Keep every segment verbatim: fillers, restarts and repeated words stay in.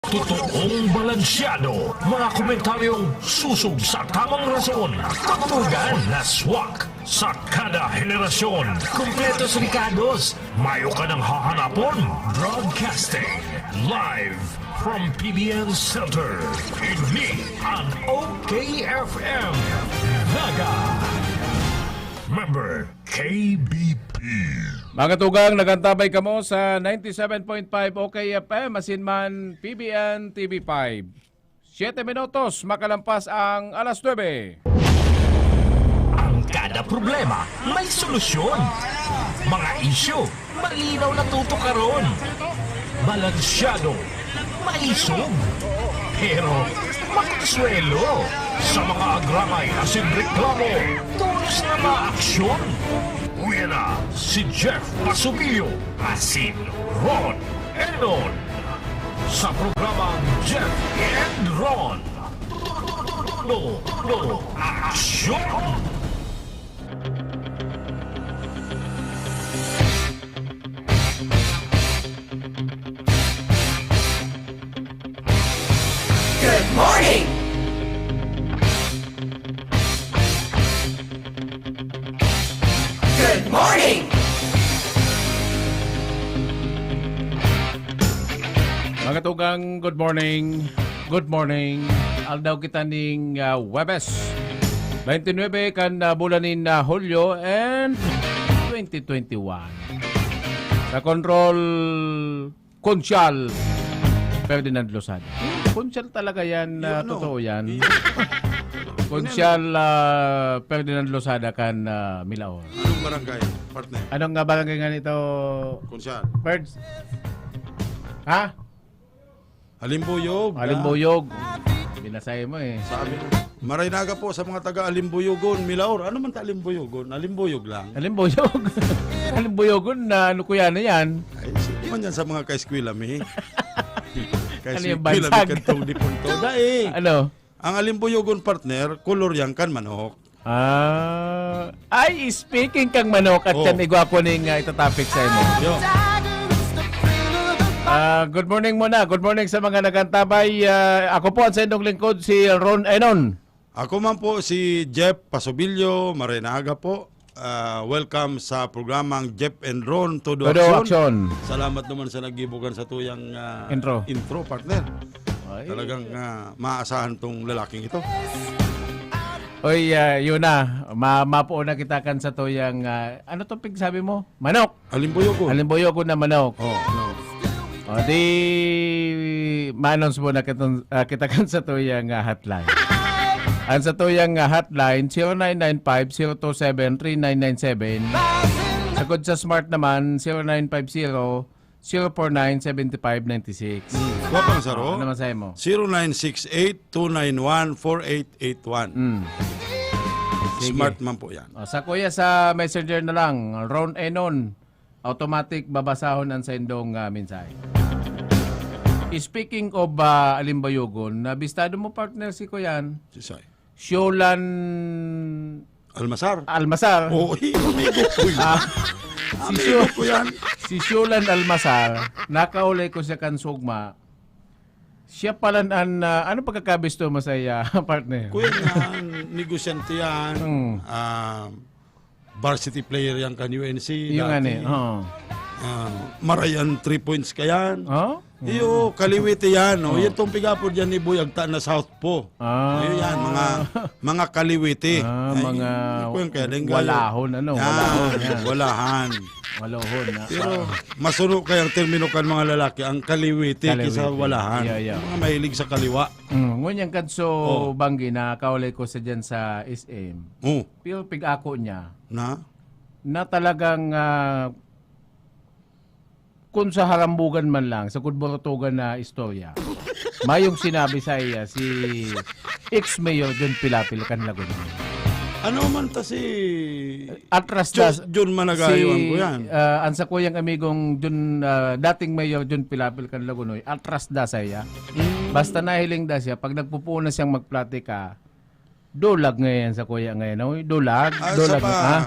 Totoong balansyado, mga komentaryong susog sa tamang rason, katugan na swak sa kada henerasyon, kompletos rikados, mayo ka nang hahanapon. Broadcasting live from P B N Center, ini an O K F M Naga. Member K B P. Mga tugang, nagantabay kamo sa ninety-seven point five O K F M, asin man P B N T V five. Siyete minutos makalampas ang alas nuebe. Ang kada problema may solusyon. Mga isyu, malinaw na tutukaron. Balansyado, maisog, pero makonsuelo. Sa mga agrangay asin reklamo, tolos na maaksyon. Uya na si Jeff Pasubilio asin Ron Enon sa programang Jeff and Ron. Todo, todo, todo, todo aksyon! Good morning! Good morning! Mga tugang, good morning. Good morning. Aldaw kita ning, ah, Huwebes, twenty-nine kan, ah, bulan nin, ah, Hulyo and twenty twenty-one. Sa control, Konsyal Ferdinand Losada. Konsyal talaga yan, ah, Yun, no? Totoo yan. Yun. Konsyal, ah, Ferdinand Losada kan, ah, Milaor. Anong barangay, partner? Anong nga barangay nga nito, Konsyal. Ferds? Ha? Alimbuyog, ah. Alimbuyog. Binasay mo eh. Sabi ko, "Maray naga po sa mga taga Alimbuyogon, Milaor." Ano man ta Alimbuyogon? Alimbuyog lang. Alimbuyog. Alimbuyogon na ano kuya na yan? Ay, sige man yan sa mga kaeskwela mi. Ano yung Kaeskwela mi bansag? Kantong di punto. Dai. Ano? Ang Alimbuyogon, partner, kolor yan kan manok. Ah, ay, speaking kang manok at Oh. Yan, igwa ko ning, ah, itatopic sa imo. Yo. Ah, good morning muna. Good morning sa mga nagantabay. Ah, ako po ang sa inyong lingkod, si Ron Enon. Ako man po si Jeff Pasubilio, maray na aga po. Ah, welcome sa programang Jeff and Ron Todo Todo Aksyon. Aksyon. Salamat naman sa naggibugan sa tuyang, ah, Intro. Intro, partner. Ay. Talagang, ah, maaasahan tong lalaking ito. Oy, ah, yun na. Ma-, mapuo na kita kan sa tuyang, ah, ano to pigsabi mo? Manok. Alimboyogon. Alimboyogon na manok. Oh, no. O, di, ma-announce mo na kitang, ah, kita kan sa tuyang, ah, hotline. Ang sa tuyang, ah, hotline, zero nine nine five, zero two seven, three nine nine seven. Sagod sa Smart naman, zero nine five zero, zero four nine, seven five nine six. Hmm. Kuha pang saro? Ano man sa'yo mo? Zero nine six eight, two nine one, four eight eight one. Hmm. Sige. Smart man po yan. O, sa kuya, sa messenger na lang, Ron Enon, automatic babasahon ang sendong, ah, mensahe. Speaking of, ah, Alimbayogon, nabistado mo, partner, si Kuyan? Si Sai. Siolan Almasar? Almasar. Oo, eh, amigo ko yun. Ah, si Amigo Sio-, ko yan. Si Siolan Almasar, nakaulay ko siya kan Sugma. Siya pala an, ah, ano pagkakabisto mo sa iya, partner? Kuya nga, negosyante yan. Mm. Ah, varsity player yan kan U N C Yung dati. Ano eh, oo. Ah, marayan three points ka yan. Oh? Iyo, kaliwete yan. Oh. Oh. Yan tong pigapod yan ni Boy Agta na Southpaw. Ah. Ayun yan, mga, mga kaliwete. Ah, Ay, mga ano po yung kaya, dengga yun? Walahon, ano, Yan, walahon, yan. Walahan. Walahon, ah. Pero masuno kayang termino kan mga lalaki, ang kaliwete Kaliwete. Kaysa walahan. Yeah, yeah. Mga mahilig sa kaliwa. Mm, ngunyan kadso Oh. banggi na kaulay ko sa dyan sa S M. Oh. Pero pig-ako niya Na? na talagang, ah, kung sa harambugan man lang, sa kudburutugan na istorya, mayong sinabi sa iya si ex-mayor John Pilapil kan Laguna. Ano man ta si Atras John, das-, John Managayo si, ang kuyan? Ah, ang sa kuyang amigong John, ah, dating mayor John Pilapil kan Lagunoy, atras da sa iya. Mm. Basta nahiling da siya, pag nagpupuon na siyang magplatika, dulag ngayon sa kuya ngayon, oy, dulag, Ah, dulag, sa pa, ah?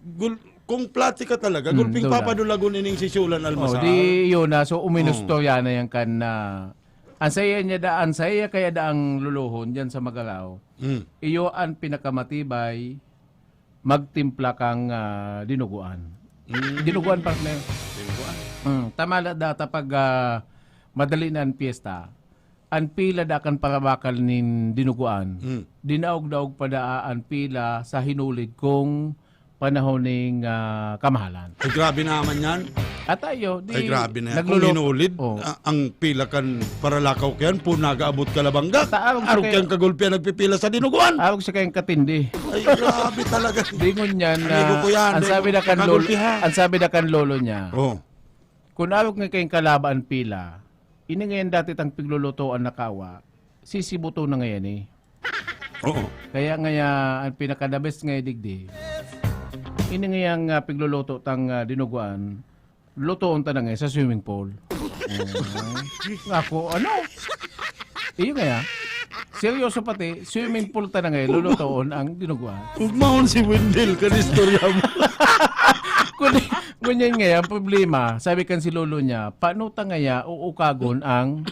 Gul-, kung platika talaga, Mm, gulping dulag. Papadulagon ining si Siolan Oh, Almasar. Di yun na, so uministorya Oh. na yan kan, ah, Ang saya niya da, ang saya kaya daang lolohon diyan sa Magalao, Mm. iyo an pinakamatibay magtimpla kang, ah, dinuguan. Mm. Dinuguan, partner. Dinuguan. Mm, tama la data pag, ah, madali na an piyesta. An pila da kan parabakal nin dinuguan. Mm. Dinaog-daog pa daa an pila sa hinulid kong panahon ning, ah, kamahalan. Ay, grabe naman yan. At tayo, di Ay, grabe na yan. Kung nagluluto. Hinulid, Oh. a-, ang pila kan paralakaw kayan, po nagaabot ka labangga. Ta-, arog sa Arog kay kayang kagulpihan nagpipila sa dinuguan. Arog sa kayang katindi. Ay, grabe talaga. Di ngunyan na, Amigo ko yan, ang di sabi mo na kan lolo, kakagulpihan. Ang sabi na kan lolo niya, Oh. Kun arog nga kayang kalaba an pila, ini ngayan dati tang piglulutoan na kawa, sisibuto na ngayan eh. Oo. Kaya ngaya, ang pinaka-the best ngaya digdi, ini ngayang, ah, pigluluto tang, ah, dinuguan, lutoon ta na ngayon sa swimming pool. Oo. Nga ako, ano? Iyo ngaya. Seryoso pati, swimming pool ta na ngayon, lulutoon ang dinuguan. Ugmaon si Wendell, kan istorya mo. Kun, ngunyan ngaya, ang problema, sabi kan si lolo niya, "Paano ta ngaya uukagon ang,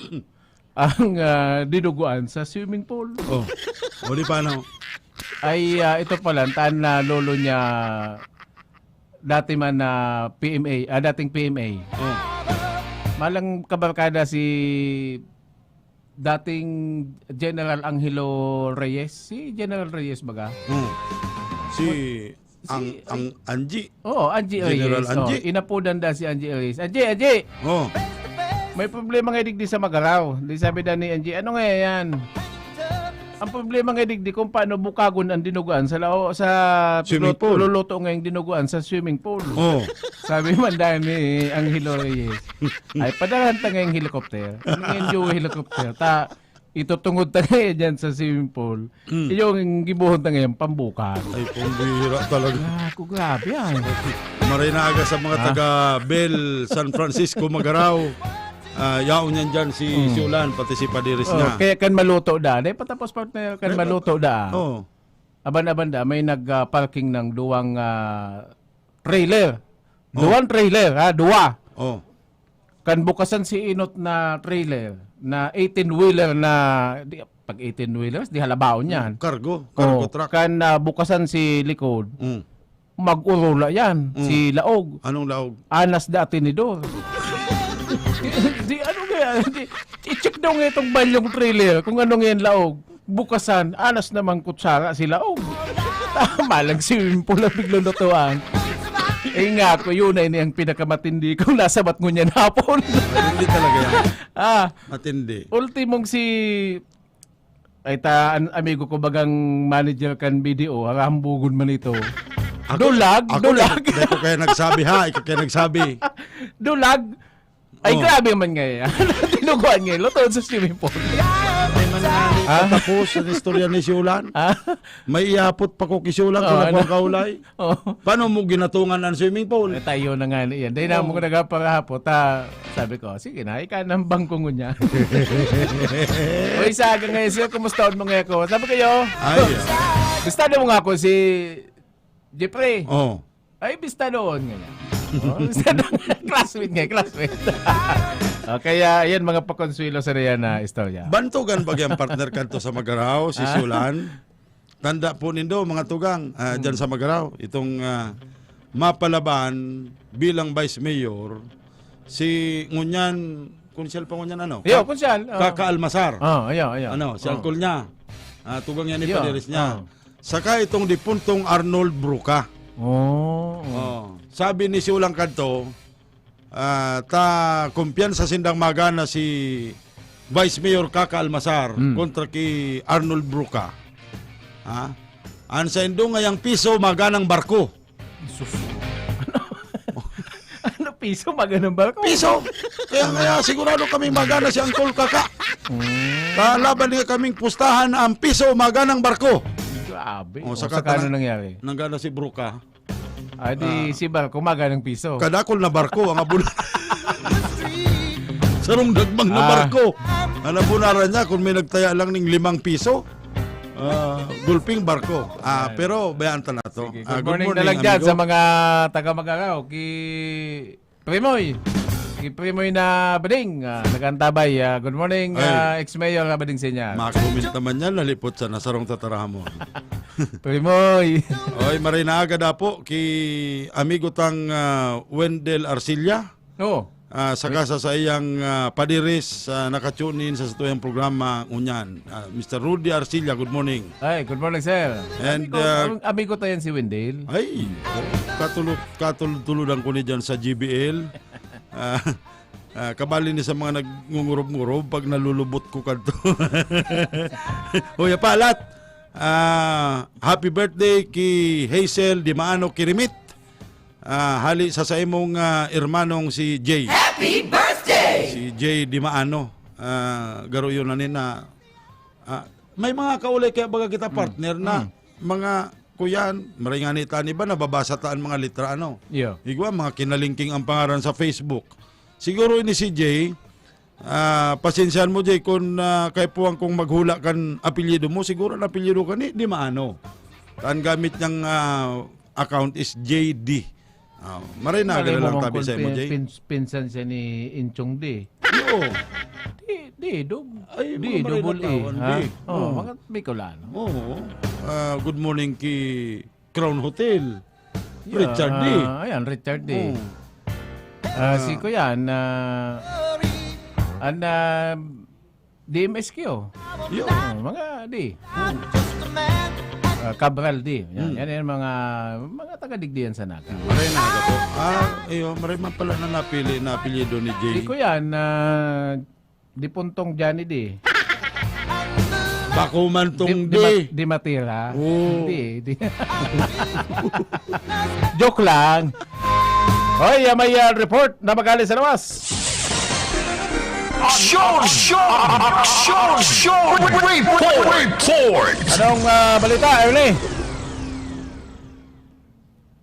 ang, ah, dinuguan sa swimming pool?" Oh. O di paano? Ay, ah, ito pala, taan na lolo niya, dati man na P M A, ah, dating P M A. Oh. Malang kabarkada si dating General Angelo Reyes. Si General Reyes baga? Hmm. Si Si, ang, si ang Angie. Oo, Angie General Reyes. Angie. Oh, inapodan da si Angie Reyes. Angie, Angie! Oh. May problema nga digdi sa Magaraw. Di sabi da ni Angie, "Ano nga yan?" Ang problema nga digdi kung paano bukagon ang dinuguan sa lao-, sa Swimming pilo-, pool. Luluto ngayong dinuguan sa swimming pool. Oh. Sabi man dahil ni Angelo Reyes, "Ay, padalhan ta ngayong helicopter." Ano ngayong Joe helicopter? Ta, itutungod ta ngayon dyan sa swimming pool. Mm. Yung gibuhon ta ngayon, pambukagon. Ay, pambihira talaga. Ako, grabe ah. Maray na aga sa mga Ah. taga Bel, San Francisco, Magaraw. Ah, yaon yan dyan si Mm. Siulan, pati si Padiris Oh, niya. Kaya kan maluto da. Dahil patapos, partner, kan Kaya maluto da. Oh. Aban-aban da, may nag, ah, parking ng duwang, ah, trailer. Oh. Duwang trailer, ha? Duwa. Oh. Kan bukasan si inot na trailer, na eighteen-wheeler na, di, pag eighteen-wheelers, di halabaon yan. Cargo, cargo Oh, truck. Kan, ah, bukasan si likod, Mm. mag-urula yan, Mm. si laog. Anong laog? Anas da tinidor. Di, ano kaya? Di, i-check daw nga itong balyong trailer kung ano nga yung laog. Bukasan, anas naman kutsara si laog. Tama lang, swimming pool ang piglulutuan. Eh nga ako, yun na ini ang pinakamatindi kung nasabat ngunyan hapon. Matindi talaga yan. Ah, Matindi. Ultimong si, ay ta, an-, amigo ko bagang manager kan B D O, harambugon man ito. Ako, Dulag, ako, dulag. Ikaw, ikaw kaya nagsabi ha, ikaw kaya nagsabi. Dulag. Ay, Oh. grabe man ngayon. Tinuguan ngayon, luto sa swimming pool. Di man na Ha? patapos ang istorya ni Siulan. Ha? May iapot pa ko kay Siulan kung Oh, ano? nagkakaulay. Oh. Paano mo ginatungan ang swimming pool? Eh, tayo na nga niyan. Dahil Oh. na mo ko nagpaparahapot, ha? Sabi ko, "Sige na, ika ng bangko ngunyan." O, isa ka ngayon, sir, kumusta mo nga ako? Sabi kayo, Ay, ah. Bistado mo nga ako si Jeffrey. Oh. Ay, bista doon, ganyan. Oh, bista doon. Classmate nga, classmate. O, kaya, ayan, mga pakonsuelo sa riyan na istorya. Bantugan ba yan, partner, kanto sa Magaraw, si Ah? Siulan? Tanda po nindo, mga tugang, ah, dyan Hmm. sa Magaraw, itong, ah, mapalaban bilang vice mayor, si ngunyan, konsyal pa ngunyan, ano? Yo, Ka-, konsyal, oh. Kaka Almasar. Oh, ayo, ayo. Ano, si Oh. uncle niya. Ah, tugang yan ni Yo, Padiris niya. Oh. Saka itong dipuntong Arnold Bruca. Oh, oh. Oh. Sabi ni Siulang kadto, ah, ta kumpiyansa sindang magana si Vice Mayor Kaka Almasar Mm. kontra ki Arnold Bruca. Ha? An saindo ngayang piso, maganang barko. Sus. Ano, piso, maganang barko? Piso! Kaya, kaya sigurado kami magana si Uncle Kaka. Mm. Kalaban nga kaming pustahan ang piso, maganang barko. Grabe. O, O, saka saka ano tana-, nangyari? nanggana si Bruca. Ah, di Ah. si barko, maganang piso. Kadakol na barko, ang abuna-, sarong dagmang na Ah. barko. Ang abunaran niya, kung may nagtaya lang ning limang piso, ah, gulping barko. Ah, Ayan. pero bayaan ta na to. Sige, Ah, good good morning morning, na lang dyan amigo. sa mga taga Magaraw, ki Primoy. Ki Primoy na Bading, ah, nag-antabay. Ah, good morning, Ay. ah, ex-mayor na Bading Senior. Ma-comment naman yan, nalipot sa nasarong tatarahamon. Primoy. Oy, maray na aga dapo ki amigo tang, ah, Wendell Arcilla. Oo. Ah, saka sa saiyang, ah, padiris, ah, nakatune in sa satuyang programa, ngunyan. Ah, Mister Rudy Arcilla, good morning. Ay, good morning, sir. And, Amigo, ah, ang amigo tayo yan si Wendell. Ay, katulo-, katulod-tulodan ko ni dyan sa G B L. Ah, ah, kabali ni sa mga nagngungurob-ngurob pag nalulubot ko kadto. Hoy, apalat! Ah, happy birthday ki Hazel Dimaano Kirimit. Ah, hali sa saimong, ah, hermanong si Jay. Happy birthday! Si Jay Dimaano. Ah, garo yun na ni na, ah, may mga kaulay kaya baga kita, Mm. partner, na Mm. mga kuyan, maray nga ni tani ba, nababasa ta an mga litra, ano? Yeah. Igwa, mga kinalingking ang pangaran sa Facebook. Siguro ini si Jay, ah, pasensyahan mo, Jay, kung, ah, kaipuhan kong maghula kan apelyido mo, siguro an apelyido ka ni Dimaano. An gamit niyang, ah, account is J D. Ah, maray na, Malay gano'n mo lang man tabi kung sa imo, pin-, Jay. pins-, pinsan siya ni Inchong D. Oo. Di, di, dub-, Ay, di, mga maray double na A, tao, ha? hindi. Oh, Oo. mga Bicolano. Oo. Ah, good morning ki Crown Hotel. Yeah, Richard D. ah, ayan, Richard D. Oo. Ah, si Ah. Kuya, na, an, ah, D M S Q. Yo. Ah, mga D. Ah, Cabral D. Yan, Hmm. yan yung mga, mga taga-digdiyan sa Naga. Maray na ako po. Ah, iyo, maray man pala na napili na apelyido ni Jay. Di ko yan, ah, di puntong Johnny D. Bako man tong Di, di, di ma-, di matira. Oo. Hindi, di. Joke lang. Hoy, ah, may, ah, report na magaling sa labas. Aksyon! Aksyon! Aksyon! Report! Report! Anong, ah, balita, Ernie?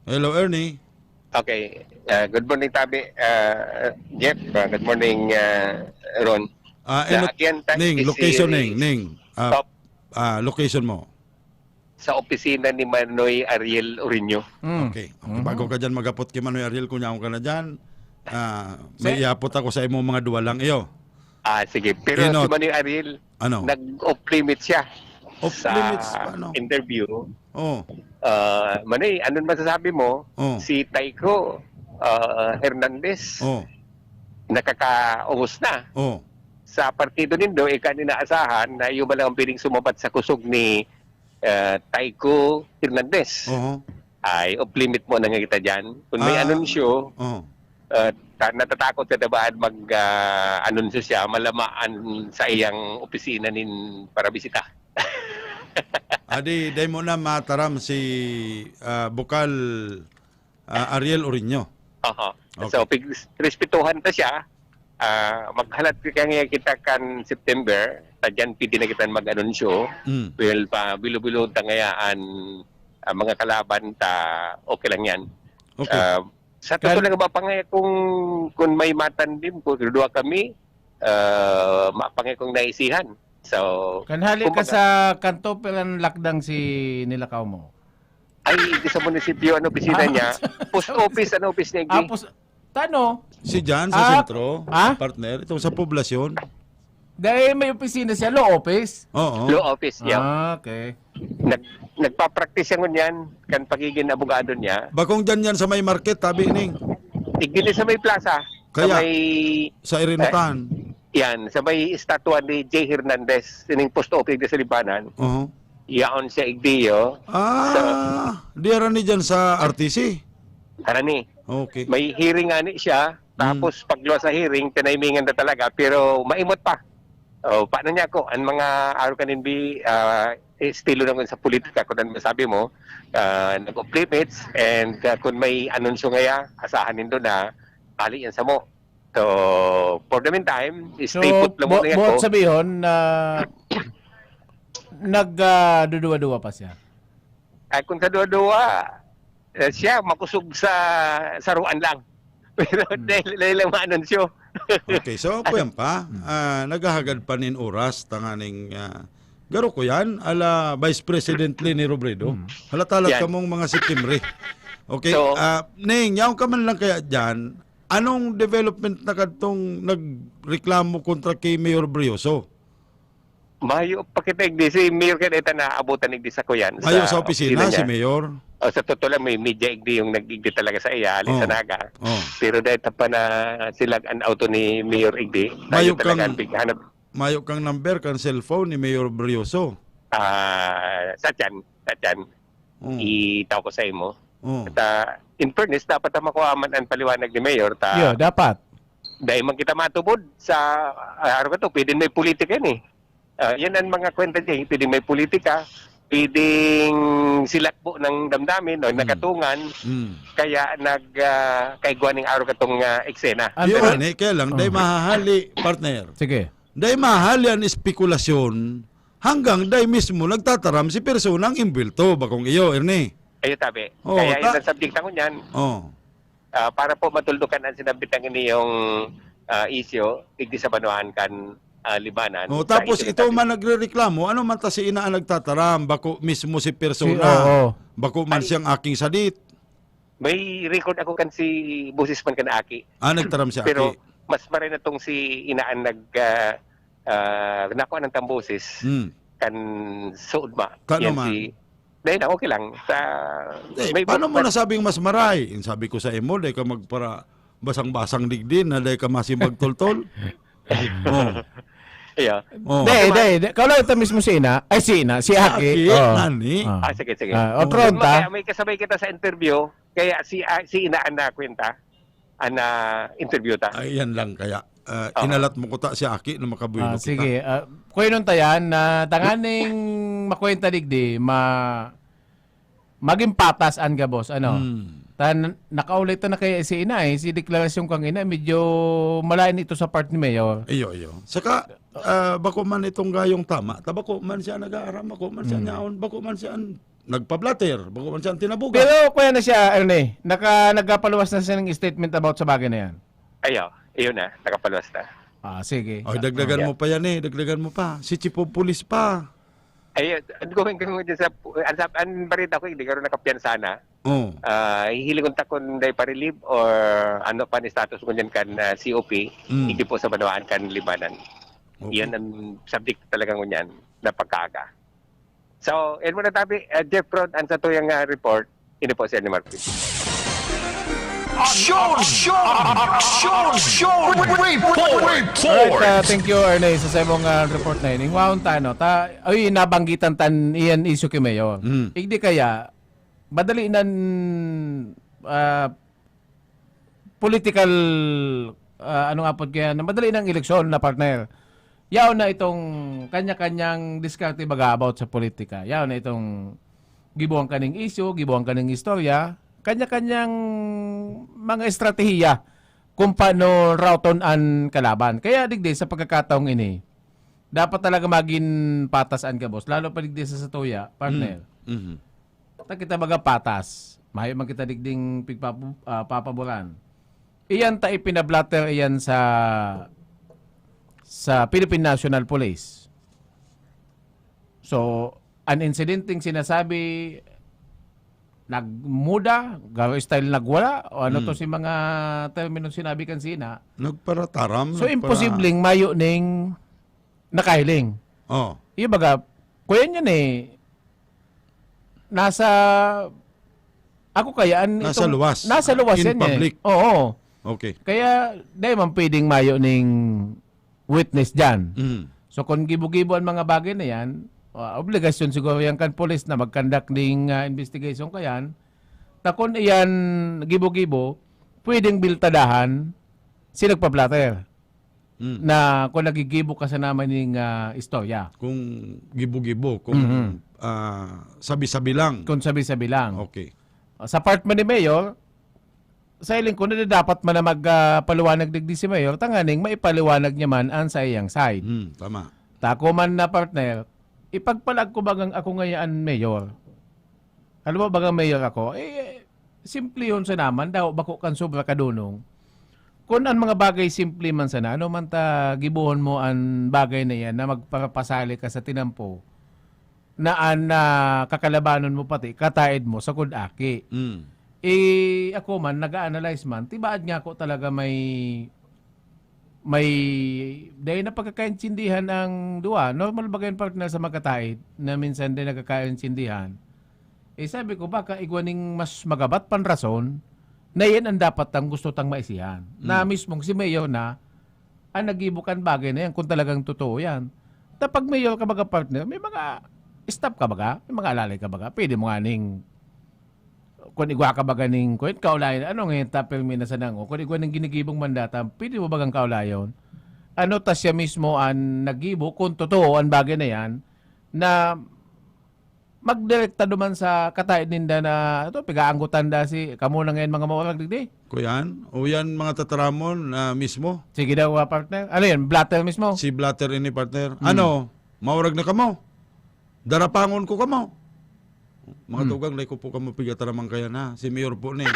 Hello, Ernie. Okay. Ah, good morning, Tabi. Ah, Jeff, ah, good morning, ah, Ron. Ah, Naagyan ta Ning, si location, Ning, Ning. Ning. Ah, Top. ah, location mo. Sa opisina ni Manoy Ariel Orino. Mm. Okay. Okay, Mhm. bago ka dyan magapot kay Manoy Ariel, kung yaon ka na dyan, ah, may Sir? iapot ako sa imong mga duwa lang. Iyo. Ah, sige. Pero Inot. si Manoy Ariel, Ano? nag-off limits siya Off sa limits pa, no? interview. Oh. Ah, Manoy, anong masasabi mo? Oh. Si Tyco, ah, Hernandez, Oh. nakakaubos na. Oh. Sa partido nindo, ika ni naasahan na iyo man lang ang pwedeng sumabat sa kusog ni, ah, Tyco Hernandez. Oho. Ay, off limit mo na nga kita dyan. Kung may Ah. anunsyo, Oh. ah, ta-, natatakot ka na ba mag, ah, anunsyo siya, malamaan sa iyang opisina nin parabisita? Adi, dai mo na mataram si, ah, Bukal, ah, Ariel Orino. Aha. Okay. So, pig-, respetuhan ta siya. Ah, maghalat ka nga kita kan September, ta dyan pwede na kita mag-anunsyo. Mm. Well, pa, bilo-bilo ta ngayaan, ah, mga kalaban ta, okay lang yan. Okay. Ah, sa Kal- totoo lang ba, pangay kung, kung may matandim, kung duwa kami, ah, ma-, pangay kong naisihan. So, Kan hali ka kumbaga sa kanto, pilan lakdang si nilakaw mo? Ay, di sa munisipyo, ano opisina Ah, niya? sa Post office, ano office niya, Ah, Iggy? pos-, tano? Si Jan sa Ah, sentro, ah? partner, itong sa poblasyon. Dahil may opisina siya, law office? Oo. Law office niya. Ah, okay. Nag-, nagpa-practice siya ngunyan, kan pagiging abogado niya. Bakong dyan yan sa may market, tabi, Ning? Igdi sa may plaza, sa Kaya, may, sa Irinutan. eh, yan, sa may estatwa ni Jay Hernandez, sining post office sa Libanan. Oo. Yaon siya igdi, oh. Ah, So, di ara ni dyan sa R T C? Ara ni. Okay. May hearing nga ni siya, Mm. tapos pagluwas sa hearing, tinaymingan na talaga, pero maimot pa. Oh, paano niya ako? Ang mga araw kanin bi, ah, estilo naman sa politika, kung ano masabi mo, ah, nag-off limits, and, ah, kung may anunsyo ngaya, asahan nindo na, bali yan sa mo. So, for the meantime, So, stay put lang bo-, muna yan buot ko. sabihon na nag, ah, duduwa-duwa pa siya? Ay, kung sa duwa-duwa, eh, siya, makusog sa saruan lang. Pero Hmm. dahil, dahil lang maanunsyo. Okay, so, ako yan pa. Hmm. Ah, naghahagad pa nin oras, tanganing, ah, garo ko yan, ala Vice President Leni Robredo. Hmm. Halatalat Yan. kamong mga September. Okay, So, ah, Ning, yaon ka man lang kaya dyan, Anong development na kadtong nagreklamo kontra ki Mayor Brioso? Mayo pa kita igdi, si Mayor kan ita naabutan igdi sa kuyan. Mayo sa opisina si niya. Mayor? O, sa totoo lang, may media igdi yung nag-igdi talaga sa iya, ali Oh. sa Naga. Oh. Pero dahil pa na sila an auto ni Mayor igdi, Mayo tayo talaga kang- ang bighanap. Mayo kang number kan cellphone ni Mayor Brioso. Ah, sa tiyan, sa tiyan, Oh. itaw ko sa imo. Oh. At ah, in fairness, dapat na makuha man ang paliwanag ni Mayor. Ta, Yo, dapat. Dahil man kita matubod sa ah, araw ka to, pwede may politika yan eh. Ah, yan ang mga kwenta niya, eh. Pwede may politika, pwedeng silakbo ng damdamin o nakatungan, Mm. kaya nag ah, kaigwa ning araw katong ah, eksena. Ang Yun, tra- eh, kaya lang, dahil Oh. mahahali, partner. Sige. Dahil mahahali ang espekulasyon, hanggang dahil mismo nagtataram si personang imbwelto, bakong iyo, Ernie. Ayun, tabi. Oo, Kaya ta- yun ang subject ako niyan. Oh. Ah, para po matuldukan ang sinabit ng inyong ah, issue, igdi sa banwaan kan ah, libanan. Oh, Sa tapos issue ito natin. man nagrereklamo, ano man ta si ina ang nagtataram, bako mismo si Si, persona, oo. bako man Ay. siyang aking sadit. May record ako kan si Busis man kan aki. Ah, nagtaram si Pero aki. Mas maray na tong si inaan nag ah, ah, nakuha ng tambusis Hmm. kan suod ma. Kano Yan man? Si, dahil na, okay lang. Sa, Eh, may paano mo mas- nasabing mas maray? Yung sabi ko sa imo, dahil ka magpara basang-basang digdi na dahil ka masimbag toltol. Oh. Yeah. Oh. Dai, dai, dai. Kau lang ito mismo si Ina. Ay, si Ina. Si Aki. Aki, Oo. nani? Ah. Ah, sige, sige. Ah, Oo. otro, Kaya ta? may kasabay kita sa interview, kaya si ah, si Ina ang nakwenta, ang na-interview ta. Ay, yan lang kaya. Ah, Oo. Inalat mo ko ta si Aki na makabuelo Ah, kita. sige. Ah, kuyanon ta yan na tanganing makwenta digdi, ma maging patas an gabos, ano? Hmm. Tan nakaulit na kaya si Ina eh, si deklarasyon kang Ina, medyo malain ito sa part ni Mayor. Iyo, iyo. Saka, ah, bako man itong gayong tama, ta bako man siya nag-aaram, bako man siya Hmm. nyaon, bako man siya an-, nagpa-blatter, bako man siya ang tinabuga. Pero kuya na siya, Ernie, naka, nagkapaluwas na siya ng statement about sa bagay na yan. Ayaw, iyon na, nakapaluwas na. Ah, sige. Oh, dagdagan Yeah. mo pa yan eh, dagdagan mo pa. Si Chief of Police pa. Ay, ang going ko dyan sa, ang, sa, ang balita ko, hindi ka rin nakapiyansa na. Oh. Ah, hihilingon ta kung day pa-relieve or ano pa ni status mo dyan kan ah, C O P, Mm. hindi po sa banwaan kan libanan. Okay. Yan ang subject talaga ngunyan na pagkaaga. So, yan muna tabi, uh, Jeff Prod, ang sa tuyang ah, report, ini po si Ernie Marquez. Aksyon! Aksyon! Aksyon! Report! Alright, uh, thank you, Ernie, sa saimong uh, report na yun. Ingwaon ta, no? Ta, ay, nabanggitan tan iyan issue kay Mayor. Mm. Igdi kaya, madali nan uh, political, uh, ano nga po kaya, na madali ng eleksyon na partner. Yaon na itong kanya-kanyang diskarte baga about sa politika. Yaon na itong gibuang kaning issue, gibuang kaning istorya, kanya-kanyang mga estratehiya kung paano routon an kalaban. Kaya digdi sa pagkakataong ini, dapat talaga maging patas an gabos, lalo pa digdi sa satuya, partner. Mhm. Ta kita baga patas. Mayo man kita digding pigpapu- ah, papaboran. Iyan ta ipinablatter iyan sa sa Philippine National Police. So, an insidenteng sinasabi, nagmuda, garo style nagwala, o ano to Hmm. si mga termino sinabi kan sina. Nagparataram. So, nagpara- imposibleng mayo ning nakahiling. Oh. Yung baga, kuya niyan eh, nasa, ako kaya, an, Nasa itong- luwas. Nasa luwas In yan public. Eh. Oo. Okay. Kaya, di man pwedeng mayo ning witness dyan. Mm. So, kung gibo-gibo ang mga bagay na yan, ah, obligasyon siguro yan kan polis na mag-conduct ning ah, investigation kayan. Ta kung iyan gibo-gibo, pwedeng biltadahan si nagpa-blotter Mm. na kung nagigibo ka sa naman ning ah, istorya. Kung gibo-gibo, kung Mhm. ah, sabi-sabi lang. Kung sabi-sabi lang. Okay. Sa part man ni Mayor, sa hiling ko na dapat man na magpaliwanag digdi si Mayor, tanganing maipaliwanag niya man ang sa iyang side. Hmm, tama. Tako man na partner, ipagpalag ko bagang ako ngayon mayor. Alam mo, bagang mayor ako, eh, simple yun sa naman, daw bako kan sobra kadunong. Kung ang mga bagay simple man sana, ano man ta gibuhon mo ang bagay na yan na magpapasali ka sa tinampo, na an ah, kakalabanon mo pati, kataed mo, sagkod aki. Hmm. Eh, ako man, nag-a-analyze man, tibaad nga ako talaga may, may, dahil na pagkakaintindihan ang duwa. Normal ba ganyan, partner, sa magkataid na minsan din nagkakaintindihan? Eh, sabi ko, baka igwa ning mas magabat pan rason na yan ang dapat tang gusto tang maisihan. Na Mm. mismong si Mayor na ang naggibo kan bagay na yan, kung talagang totoo yan. Tapag Mayor ka baga, partner, may mga staff ka baga, may mga alalay ka baga, pwede mo nga ning, kung igwa ka baga ning, kung kaulayan, ano nga yung tapil minasa nang, o kung igwa ning ginigibong mandata, pwede mo bagang kaulayon? Ano ta siya mismo ang naggibo, kung totoo ang bagay na yan, na magdirekta duman sa kataid ninda na, "Ito, pigaanggotan da si, kamo na ngayon mga maurag digdi." Kuyan, o yan mga tataramon na mismo. Sige daw, ah, partner. Ano yan? Blatter mismo? Si Blatter ini, partner. Hmm. Ano? Maurag na kamo? Darapangon ko kamo. Mga Hmm. tugang, dai ko po kamo pigataraman kaya na. Si Mayor po ni.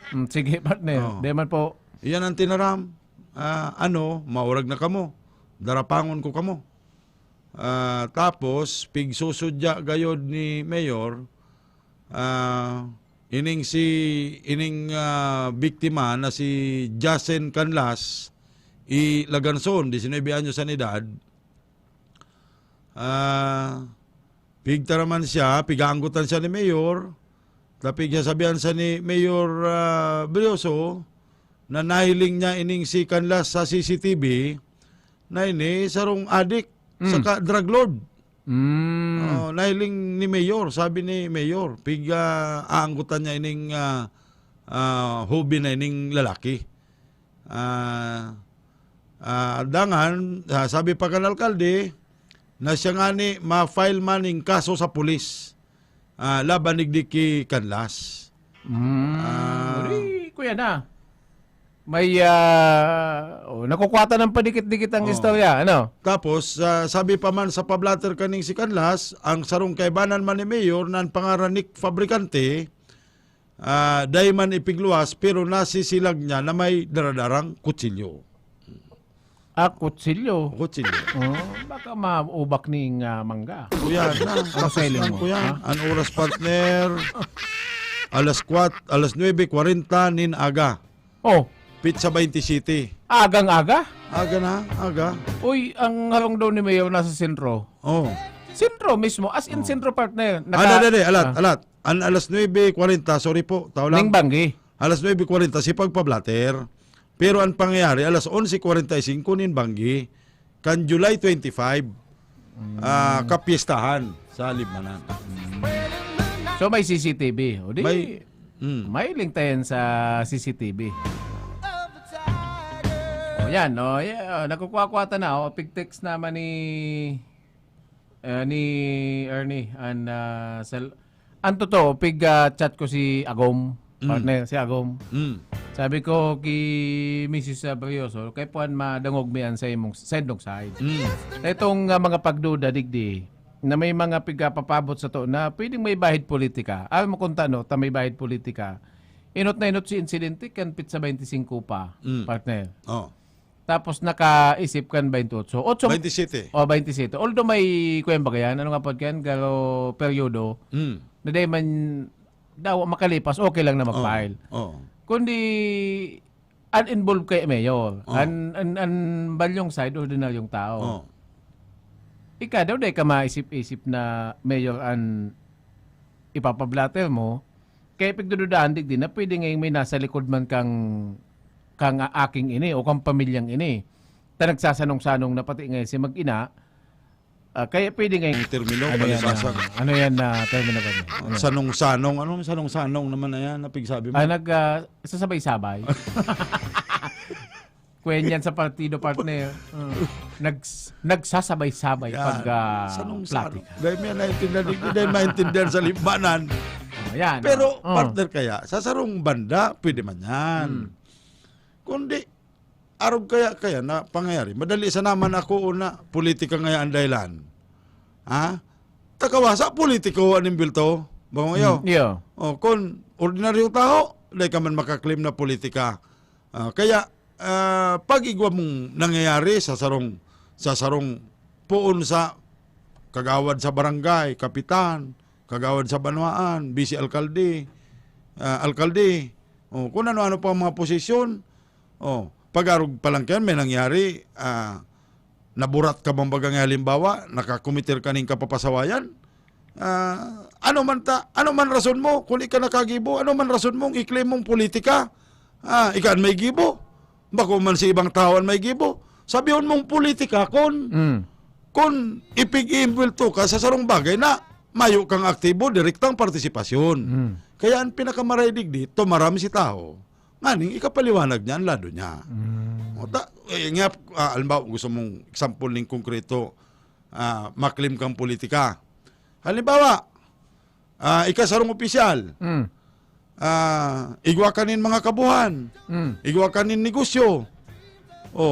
Hmm, sige, partner. Oh. Di man po. Iyan ang tinaram. Ah, ano, maurag na kamo. Darapangon ko kamo. Ah, tapos, pigsusudya gayod ni Mayor, ah, ining si, ining, ah, biktima na si Jasen Canlas, i Laganson, diecinuebe anyos an edad. Ah, pigtaraman siya, pigaanggotan siya ni Mayor, tapig siya sabihan siya ni Mayor, ah, Brioso na nahiling niya ining si Canlas sa C C T V, na ini sarong adik, Mm. saka drug lord. Mm. Oh, nahiling ni Mayor, sabi ni Mayor, pig, ah, aanggotan niya ining, ah, ah, hobi na ining lalaki. Ah, ah, dangan, ah, sabi pa kan alkalde, na siya ngani ma-file man ning kaso sa pulis, ah, laban digdi ki Canlas. Mm. Ah. Uri, kuya na. May, ah, oh, nakukwatan ng padikit-dikit ang Oh. istorya, ano? Tapos, ah, sabi pa man sa pablatter kaning si Canlas, ang sarong kaibanan man ni Mayor na ang pangaran ni Fabricante, ah, dai man ipigluwas, pero nasisilag niya na may daradarang kutsilyo. Ah, kutsilyo. Kutsilyo. Oh, baka maubak ning, ah, mangga. Kuya na, Ano tapos selling lang, mo? Kuya. Ha? An oras, partner, alas kwat-, alas nuebe kwarenta nin aga. Oh. Petsa baynte siyete. Agang-aga? Aga na, aga. Uy, ang harong daw ni Mayor nasa sentro. Oh. Sentro mismo, as in Oh. sentro, partner. Ah, Naka- dali, dali, alat, Ah. alat. An alas nuebe kwarenta, sorry po, tao lang. Ning banggi. Alas nuebe kwarenta, si pagpablatter. Pero ang pangyayari, alas onse kwarenta y singko nin banggi, kan July twenty-five, Mm. ah, kapyestahan sa Libmanan. So, may C C T V. O di, May, mm. may lintayan sa C C T V. O, yan, no? Yeah, nakukuha-kuha ta na, oh. Pig-text naman ni, eh, ni Ernie, an, ah, sel-, an totoo, pig, ah, chat ko si Agom, Mm. partner, si Agom. Mm. Sabi ko ki Misis Brioso, "Kay puan madangog mi an sa imong, sa indong side." Mm. Itong, ah, mga pagduda, digdi, na may mga pigkapapabot sato na pwedeng may bahid politika. Alam mo kung tano, ta may bahid politika. Inot na inot si insidente kan petsa baynte singko pa, Mm. partner. Oh. Tapos nakaisip kan baynte otso. Otso Baynte siyete. O, baynte siyete. Although may, kuwan baga yan, ano nga pod yan, garo peryodo, Mm. na dahil man daw makalipas, okay lang na Oo. mag-file. Oo. Kundi, uninvolved kay Mayor. Oo. An, an, an balyong side, ordinaryong tao. Oo. Ika daw, dahil ka maisip-isip na Mayor an ipapablatter mo, kaya pigdududahan digdi na pwede ngayong may nasa likod man kang, kang aking ini o kang pamilyang ini. Ta nagsasanong-sanong na pati ngayon si mag-ina, ah, kaya pwede ngayong Ang termino, Ano yan, palisasag. ah, ano yan na termino ba niya? Ah, Ano? sanong-sanong. Anong sanong-sanong naman na yan na pigsabi mo? Ah, nag, ah, sasabay-sabay. Kwenyan sa partido, partner. Mm. Nags-, nagsasabay-sabay Yan. pag, ah, Sanong-sanong. platika. Dahil may naintindihan, di, di dahil maintindihan sa libanan. Oh, yan, Pero, oh. Oh. partner, kaya, sa sarong banda, pwede man yan. Hmm. Kundi, arog kaya, kaya na pangyayari. Madali sa naman ako una, politika ngaya ang dahilan. Ha? Takawasa, politiko, aning bilto. Bawang iyo. Hmm, iyo. Oh, kung ordinaryong tao, dahil ka man makaklaim na politika. Ah, kaya, ah, pag igwa mong nangyayari sa sarong, sa sarong poon sa kagawad sa barangay, kapitan, kagawad sa banwaan, bisi alkalde, ah, alkalde, o, kung ano-ano pa ang mga posisyon. O, pag-arog pa lang kayan, may nangyari, ah, naburat ka bang baga nga halimbawa, nakakometer ka nin kapapasawayan? Ah, ano man ta, ano man rason mo, kung ika nakagibo, ano man rason mong i-claim mong politika? Ah, ika an may gibo. Bako man si ibang tawo an may gibo. Sabihon mong politika kun, Mm. kun ipig-iimbwelto ka sa sarong bagay na mayo kang aktibo, direktang partisipasyon. Mm. Kaya ang pinakamarahay digdi, tumaram si tawo, nganing ikapaliwanag niya ang lado niya. Mm. O ta, eh, nga, ah, halimbawa, gusto mong example ning konkreto, ah, maklim kang politika. Halimbawa, ah, ika sarong opisyal, Mm. ah, igwa ka nin mga kabuhan, Mm. igwa ka nin negosyo, o,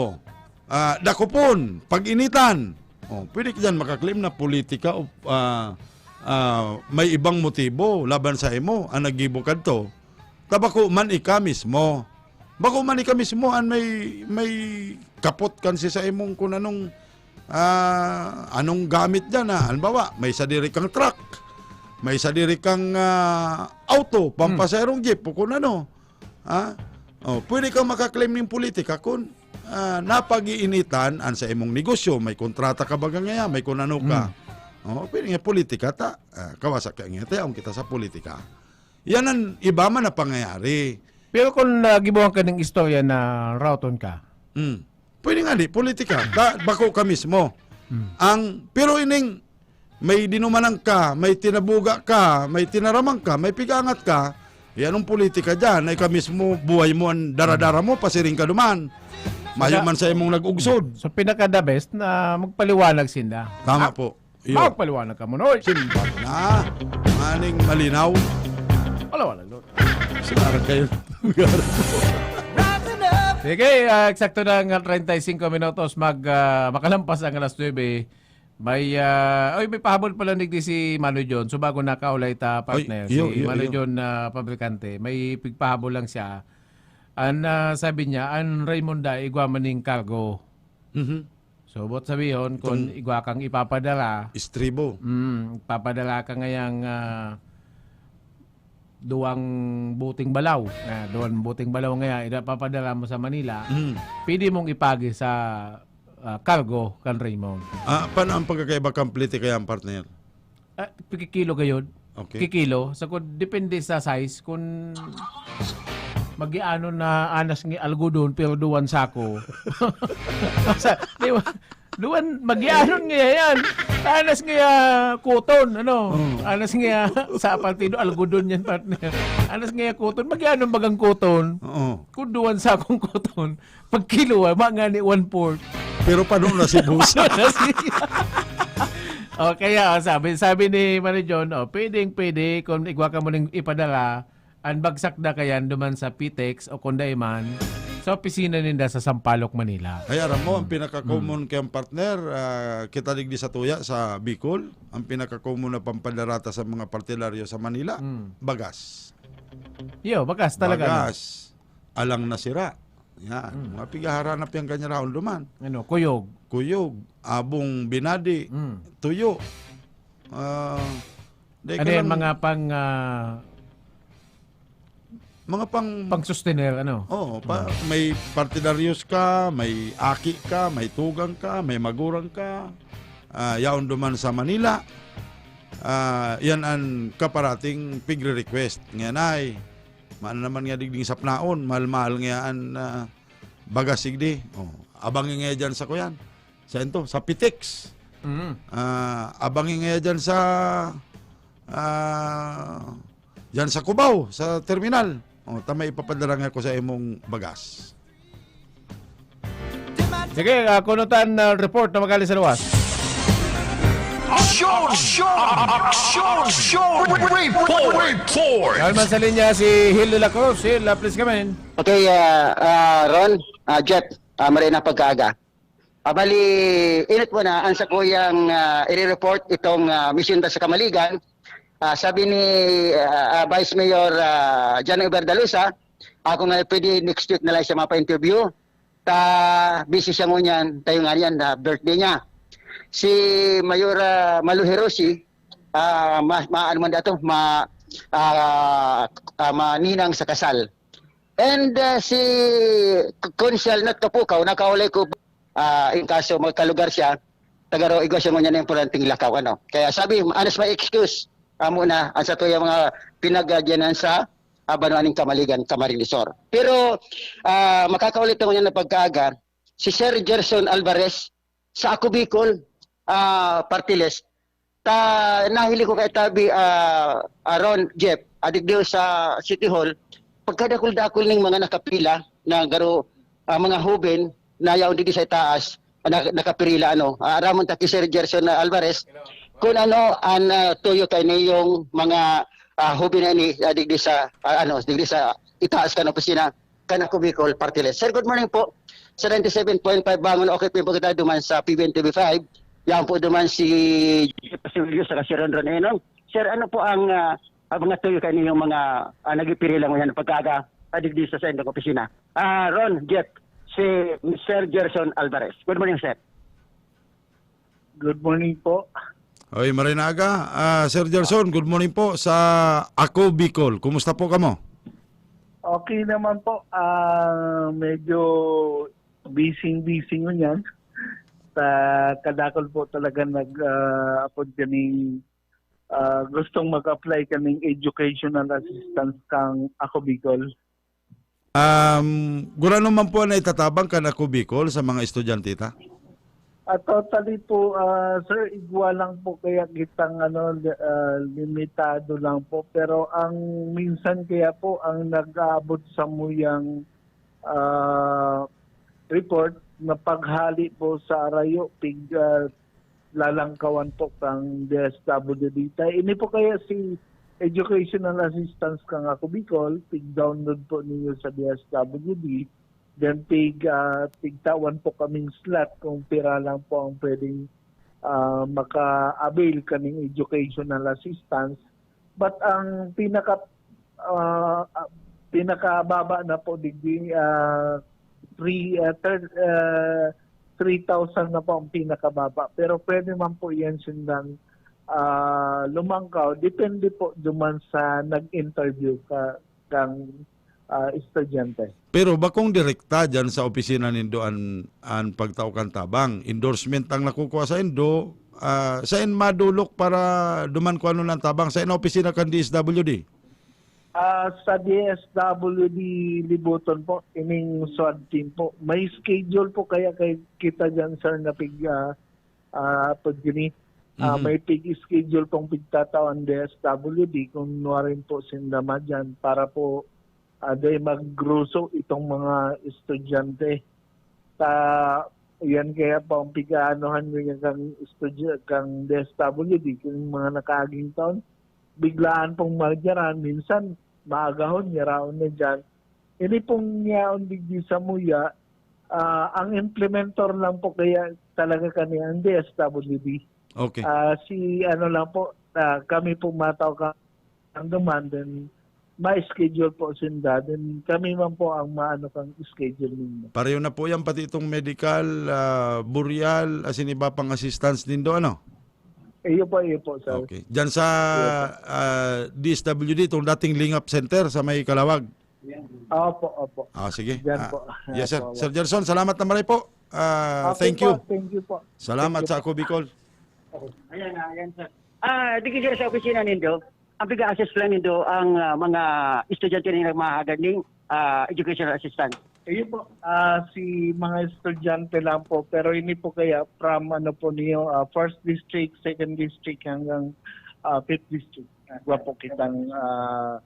ah, dakopon, pag-initan. O, pwede ka diyan makaklaim na politika o, ah, ah, may ibang motibo laban sa imo ang naggibo kadto. Ta bako man ika mismo. Bako man ika mismo an may, may kapot kan si sa imong kun anong, ah, anong gamit diyan, ah. Halimbawa, may sadiri kang truck, may sadiri kang, ah, auto, Hmm. pampasaherong jeep, o kun ano. Ah, oh, pwede kang makaklaim ning politika kun, ah, napag-iinitan an sa imong negosyo, may kontrata ka baga ngaya, may kun ano ka. Hmm. Oh, pwede nga politika ta. Ah, kawasa ka nga, tayaon kita sa politika. Yan ang iba man na pangyayari. Pero kung nagibuhan ka ning istorya na rawton ka? Hmm. Pwede nga di, politika. Da, bako ka mismo. Hmm. Ang, pero ining may dinumanan ka, may tinabuga ka, may tinaraman ka, may pigangat ka, yan ang politika diyan. Ay ka mismo, buhay mo, ang daradara mo, pasiring ka duman. Mayo Sa man sa imong nag-ugsod. So, pinaka the best na magpaliwanag sinda. Tama Ah, po. Iyo. Magpaliwanag ka muna, oy. Simbag na. Maning malinaw. Paliwanag, no? Sinarag kayo. Sige, ah, eksakto na ang treinta y cinco minutos mag, ah, makalampas ang alas nuebe. May, ah, oy, may pahabol pala digdi si Manoy John. So, bago nakaulay ta, Oy, partner, iyo, si iyo, Manoy iyo. John, ah, Fabricante, may pigpahabol lang siya. An, ah, sabi niya, an Raymonda, igwa man ning cargo. Mhm. So, buot sabihon, kung Itong igwa kang ipapadala, Estribo. mm, ipapadala ka ngayang, ah, duwang buting balaw. Ah, duwang buting balaw ngaya, ipapadala mo sa Manila, Mm. pwede mong ipagi sa, ah, cargo kan Raymond. Ah, paano ang pagkakaiba kan plete kaya, partner? Ah, pikikilo gayod. Okay. Kikilo. Sa kun, depende sa size. Kun magianon na anas nga algodon, pero duwan sako. Sa, di ba? Duwan, magianon nga yan. Anas nga koton, ano? Mm. Anas nga sa partido, algodon yan, partner. Anas nga koton, magianon bagang koton. Oo. Kun duwan sakong koton, pag kilo, ah, mga ni one-fourth. Pero paano na si boss? O, kaya, o, sabi, sabi ni Manoy John, o, pwedeng pwede kung igwa ka mo ning ipadala, an bagsak na kayan duman sa Pitex o kun dai man, sa opisina ninda sa Sampaloc, Manila. Ay, aram mo, ang Hmm. pinaka-common Hmm. kayang partner, ah, kita digdi sa tuya, sa Bicol, ang pinaka-common na pampadarata sa mga partidaryo sa Manila, Hmm. bagas. Yo, bagas talaga, no? Bagas. Alang na sira. Yan. Mm. Mga pigaharanap yan kanyaraon duman. Ano, kuyog. Kuyog, abong binadi, Mm. tuyo. Ah, dahil Ano ka yan, lang mga pang, ah, mga pang pang-sustener, ano? Oo, pa, Mm. may partidaryos ka, may aki ka, may tugang ka, may magurang ka. Ah, yaon duman sa Manila. Ah, yan ang kaparating pigre-request. Ngayon ay, Maano naman nga digding saplaon, mahal-mahal nga an, ah, bagas digdi. Oh, abangi nga diyan sa kuyan. Sa ento, sa Pitex. Mm. Ah, abangi nga diyan sa, ah, diyan sa Cubao, sa terminal. Oh, ta may ipapadara nga ko sa imong bagas. Sige, ah, kunutan, ah, report na magaling sa luwas. Aksyon! Aksyon! Aksyon! Report! Report! Dahil man sa linya si Hil de la Cruz. Hil, ah, please come in. Okay, ah, ah, Ron, ah, Jet, ah, marhay na pagkaaga. Ah, bali, inot mo na ang sakuyang, ah, i-report itong, ah, misyon ta sa Kamaligan. Ah, sabi ni, ah, ah, Vice Mayor, ah, John Ever Dalusa, ako nga pwede next week na lang siya mapa-interview. Ta busy siya ngunyan, tayo nga niyan na birthday niya. Si Mayor, ah, Malu Hiroshi, ah, ma-, ma-, ano man dato, ma-, ah, ah, maninang sa kasal. And, ah, si K-, Konsehal Nat Kapukaw, nakaulay ko, ah, in kaso magkalugar siya, taga Roo, igwa siya ngunyan na importanteng lakaw, ano. Kaya sabi, honest my excuse, amo na, ang sa tuya mga pinagagyanan sa, ah, banwa ning Camaligan, Camarines Sur. Pero, ah, makakauli ta ngunyan na pagkaaga, si Sir Gerson Alvarez, sa Ako Bicol, ah, Party List. Ta, nahiling ko kay tabi, ah, Aaron, Jeff, adigdi sa City Hall, pagkadakul-dakul ning mga nakapila na garo, ah, mga hoben na yaon digdi sa itaas, na, nakapirila, ano, ah, aramon ta ki Sir Gerson Alvarez, kung ano ang, ah, tuyo kay niyong mga, ah, hoben na ini, ah, digdi sa, ah, ano, digdi sa itaas kan opisina, kan Ako Bicol Party List. Sir, good morning po. Sa ninety-seven point five Bangon, okay po yung pagkita duman sa P B N T V five. Yan po duman si Jeff Pasilio sa Kasiran Ron Enong. Sir, ano po ang, ah, ang mga tuyo kayo ninyong mga, ah, nagipirila ngunyan pagkaaga, adigdi sa saindong opisina? Ah, Ron, Jeff, si Sir Gerson Alvarez. Good morning, sir. Good morning po. Oy, maray na aga. Ah, Sir Gerson, good morning po sa Ako Bicol. Kumusta po kamo? Okay naman po. Ah, medyo busy-busy ngunyan. Sa kadakol po talaga nag, ah, apod kaning, ah, gustong mag-apply kaning educational assistance kang Ako Bicol. Um, gurano man po na itatabang kan Ako Bicol sa mga estudyante ta? Ah, totally po, ah, sir, igwa lang po kaya kitang ano, li-, ah, limitado lang po. Pero ang minsan kaya po, ang nag-aabot sa muyang, ah, report na paghali po sa arayo, pig, ah, lalangkawan po kang D S W D. Ta, ini po kaya si educational assistance kang Ako Bicol, pig-download po ninyo sa D S W D. Then pig, ah, pigtawan po kaming slot kung pira lang po ang pwedeng, ah, maka-avail kaning educational assistance. But ang pinaka, ah, ah, pinakababa na po digdi, ah, three, ah, thir-, ah, three thousand na po ang pinakababa. Pero pwede man po yan sindang, ah, lumangkaw. Depende po duman sa nag-interview ka, kang, ah, estudyante. Pero bakong direkta diyan sa opisina nindo an, an pagtao kan tabang. Endorsement ang nakukuha saindo, ah, saen madulok para duman kuanon an tabang? Saen na opisina kan D S W D? Ah, sa D S W D Libuton po, ining SWAD team po. May schedule po kaya kay kita diyan, sir, na pig, ah, ah, pag gini, ah, Mhm. may pig-schedule pong pigtatao ang D S W D kung nuwarin po sinda madyan para po, ah, dai magruso itong mga estudyante. Ta, yan kaya po ang pig-aanuhan ngunyan kang estudya-, kang D S W D, kung mga nakaaging taon, biglaan pong magyaran, minsan maagahon, yaraon na dyan. Ini pong yaon digdi sa Muya, ah, ang implementor lang po kaya talaga kani ang D S W D. Okay. Ah, si ano lang po, ah, kami po matao ka ang duman, then ma-schedule po sinda, then kami man po ang maano kang schedule ninyo. Pareho na po yan, pati itong medical, ah, burial, asin iba pang assistance nindo, ano? Iyo po, iyo po, sir. Okay. Diyan sa, Iyo po. ah, D S W D, itong dating Lingap Center sa may Kalawag. Opo, opo. Ah, sige. Diyan Ah, po. yes, sir. Opo, opo. Sir Gerson, salamat na maray po. Ah, Okay thank po, you. thank you po. Salamat Thank you sa po. Ako Bicol. Ayan, ayan, sir. Ah, di kayo sa opisina nindo, ang piga-assist lang nindo ang, ah, mga estudyante na nagmahagad ning, ah, educational assistance. Ayun po, ah, si mga estudyante lang po, pero ini po kaya from ano po niyo, ah, first district, second district hanggang, ah, fifth district. Wa po kitang, ah,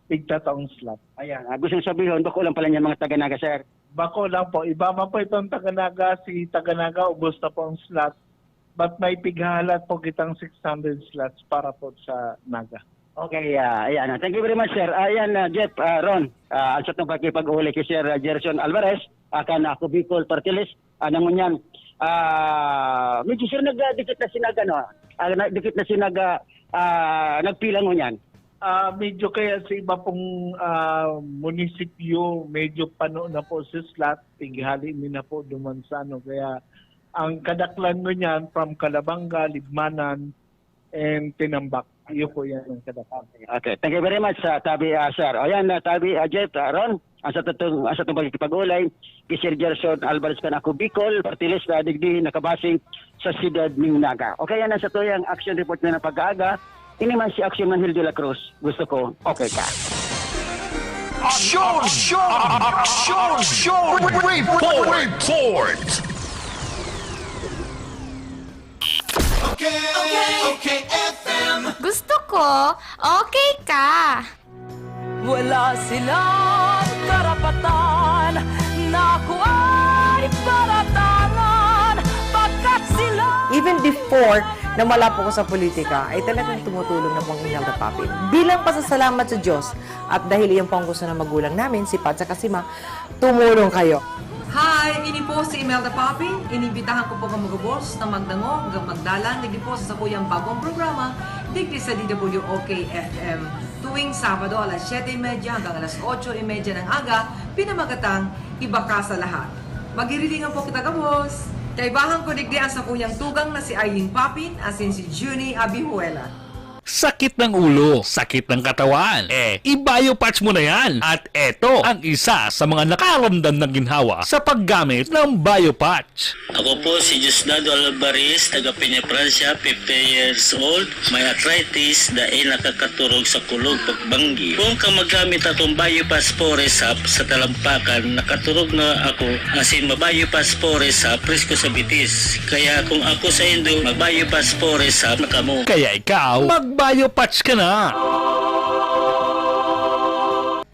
pigtataong slot. Ayan, ah, gusto sabihon, bako lang pala niya mga taga-Naga, sir. Bako lang po. Iba man po itong taga-Naga, si taga-Naga, ubos na po ang slot. But may pighahalat po kitang six hundred slots para po sa Naga. Okay, ah, ayan. Ah, thank you very much, sir. Ah, ayan, ah, Jeff, ah, Ron, ah, ang satong pakipag-uli kay Sir, ah, Gerson Alvarez, ah, kan Ako Bicol Party List, ah, na ngunyan, ah, medyo, sir, nag-, ah, dikit na sinag-, ano, ah, na-, dikit na sinag-, ah, ah, nagpila ngunyan. Ah, medyo kaya sa iba pong, ah, munisipyo, medyo pano na po sa slot, tighali mi na po duman sa ano. Kaya ang kadaklan mo niyan from Calabanga, Libmanan, and Tinambac. Iyo po yan ang kadaklan. Okay, thank you very much, ah, Tabi, ah, sir. O yan, ah, Tabi, ah, Jeff, ah, Ron, ang sa tutong, ang sa tutong pagkikipag-ulay, kay Sir Gerson Alvarez kan Ako Bicol, party list na digdi nakabasing sa siyudad nin Naga. Okay, yan ang sa tuyang action report na pag-aaga. Ini man si Action Man Hildo La Cruz. Gusto ko, okay ka. Action! Action! Action! Report! Report! Okay, okay, F M. Gusto ko, okay ka. Wala silang karapatan na ako ay paratangan, pagkat sila Even before na wala po ako sa politika, ay talagang tumutulong na po ang Imelda Papin. Bilang pasasalamat sa Diyos at dahil iyon po ang gusto ng magulang namin, si Pat saka si Ma, tumulong kayo. Hi! Ini po si Imelda Papin. Inimbitahan ko po kamo gabos na magdangog, magdalan, digdi po sa sakuyang bagong programa, digdi sa D W O K F M. Tuwing Sabado, alas siyete y media hanggang alas otso y media ng aga, pinamagatang Iba Ka sa Lahat. Magirilingan po kita gabos. Kaibahan ko digdi ang sakuyang tugang na si Aileen Papin, asin si Junie Abihuela. Sakit ng ulo, sakit ng katawan. Eh, i-Biopatch mo na yan. At eto ang isa sa mga nakaramdam ng ginhawa sa paggamit ng Biopatch. Ako po si Diosdado Alvarez, taga Peña, Francia, fifty years old. May arthritis, dai nakakaturog sa kulog pagbanggi. Kung ka magamit atong Biopatch Forest Hub sa talampakan, nakaturog na ako, asin ma-Biopatch Forest Hub, presko sa bitis. Kaya kung ako sa indo, mag-Biopatch Forest Hub na kamo. Kaya ikaw, mag-Biopatch ka na!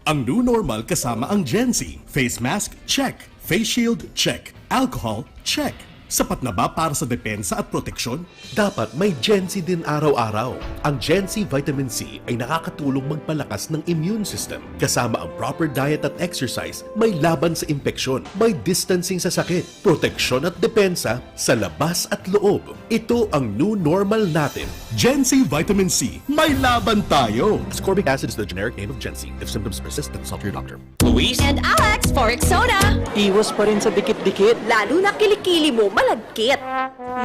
Ang new normal kasama ang Gen Z. Face mask, check. Face shield, check. Alcohol, check. Sapat na ba para sa depensa at proteksyon? Dapat may Gen Z din araw-araw. Ang Gen Z Vitamin C ay nakakatulong magpalakas ng immune system. Kasama ang proper diet at exercise, may laban sa impeksyon, may distancing sa sakit, proteksyon at depensa sa labas at loob. Ito ang new normal natin. Gen Z Vitamin C, may laban tayo! Ascorbic acid is the generic name of Gen Z. If symptoms persist, then consult your doctor. Luis and Alex for Rexona. Iwas pa rin sa dikit-dikit. Lalo na kilikili mo malagkit.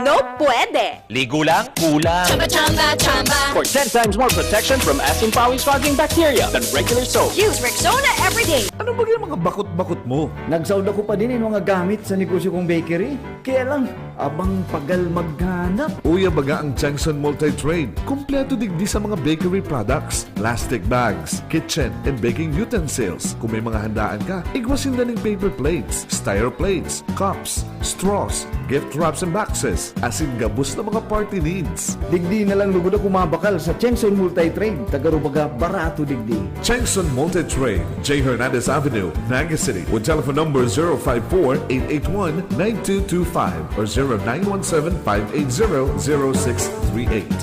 No pwede! Ligo lang, kulang. Chamba, chamba, chamba. For ten times more protection from asin pawis fogging bacteria than regular soap. Use Rexona every day. Ano ba yung mga bakot-bakot mo? Nagsaod ako pa din yung mga gamit sa negosyo kong bakery. Kaya lang, abang pagal maghanap. Uya baga ang Chengson Multi-Trade. Kompleto digdi sa mga bakery products, plastic bags, kitchen and baking utensils. Kung may mga handaan ka, igwa sinda ning paper plates, styro plates, cups, straws, gift wraps and boxes, asin gabos na mga party needs. Digdi na lang lugod ako mabakal sa Chengson Multi-Trade. Taga Rubaga, barato digdi. Chengson Multi-Trade, J Hernandez Avenue, Naga City, with telephone number zero five four, eight eight one, nine two two five or zero nine one seven, five eight zero, zero six three eight.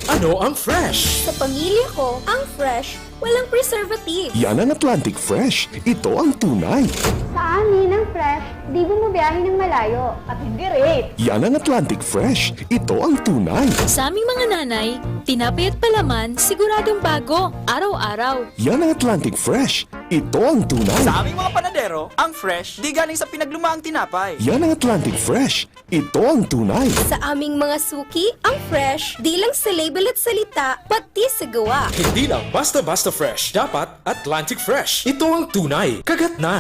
Ano ang fresh? Sa pamilya ko, ang fresh, walang preservative. Yan ang Atlantic Fresh. Ito ang tunay. Sa amin, ang fresh, di bumabiyahe ng malayo. At hindi rate. Yan ang Atlantic Fresh. Ito ang tunay. Sa aming mga nanay, tinapay at palaman, siguradong bago, araw-araw. Yan ang Atlantic Fresh. Ito ang tunay. Sa aming mga panadero, ang fresh, di galing sa pinaglumaang tinapay. Yan ang Atlantic Fresh. Ito ang tunay. Sa aming mga suki, ang fresh, di lang sa label at salita, pati sa gawa. Hindi lang basta-basta fresh. Dapat Atlantic Fresh. Ito ang tunay. Kagat na.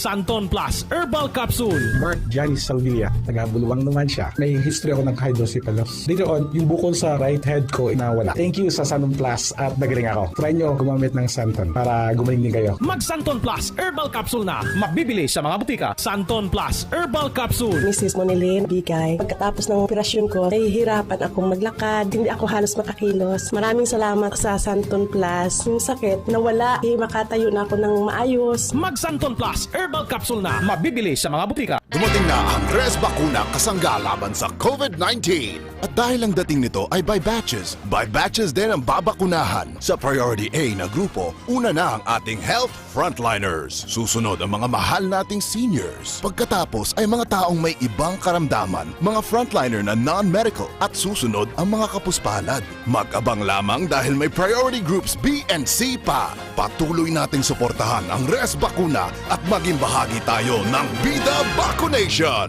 Santon Plus Herbal Capsule. Mark Janice Salvilla, taga Buluang naman siya. May history ako ng hydrocephalus. Later on, yung bukol sa right head ko nawala. Thank you sa Santon Plus at nagaling ako. Try nyo gumamit ng Santon para gumaling din kayo. Mag Santon Plus Herbal Capsule na. Mabibili sa mga butika. Santon Plus Herbal Capsule. Missus Monilin Bigay, pagkatapos ng operasyon ko, nahihirapan akong maglakad. Hindi ako halos makakilos. Maraming salamat sa Santon Plus. Yung sakit, nawala. Eh, makatayo na ako ng maayos. Mag Santon Plus Herbal Capsule na. Mabibili sa mga butika. Dumating na ang Res Bakuna kasangga laban sa COVID nineteen. At dahil ang dating nito ay by batches, by batches din ang babakunahan. Sa Priority A na grupo, una na ang ating health frontliners. Susunod ang mga mahal nating seniors. Pagkatapos ay mga taong may ibang karamdaman, mga frontliner na non-medical, at susunod ang mga kapuspalad. Mag-abang lamang dahil may priority groups B and C pa. Patuloy nating suportahan ang Res Bakuna at maging bahagi tayo ng Bida Vacunation!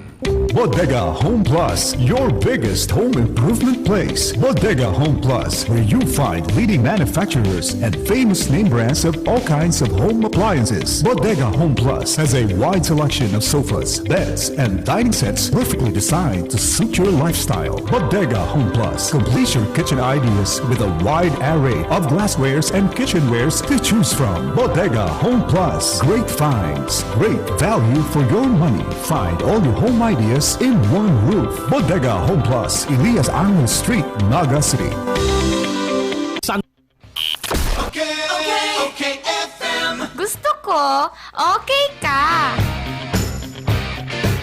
Bodega Home Plus, your biggest home improvement place. Bodega Home Plus, where you find leading manufacturers and famous name brands of all kinds of home appliances. Bodega Home Plus has a wide selection of sofas, beds, and dining sets perfectly designed to suit your lifestyle. Bodega Home Plus completes your kitchen ideas with a wide array of glasswares and kitchenwares to choose from. Bodega Home Plus, great finds, great value for your money. Find all your home ideas in one roof. Bodega Home Plus, Elias Angel Street, Naga City. Okay, okay, okay, F M. Gusto ko, okay ka.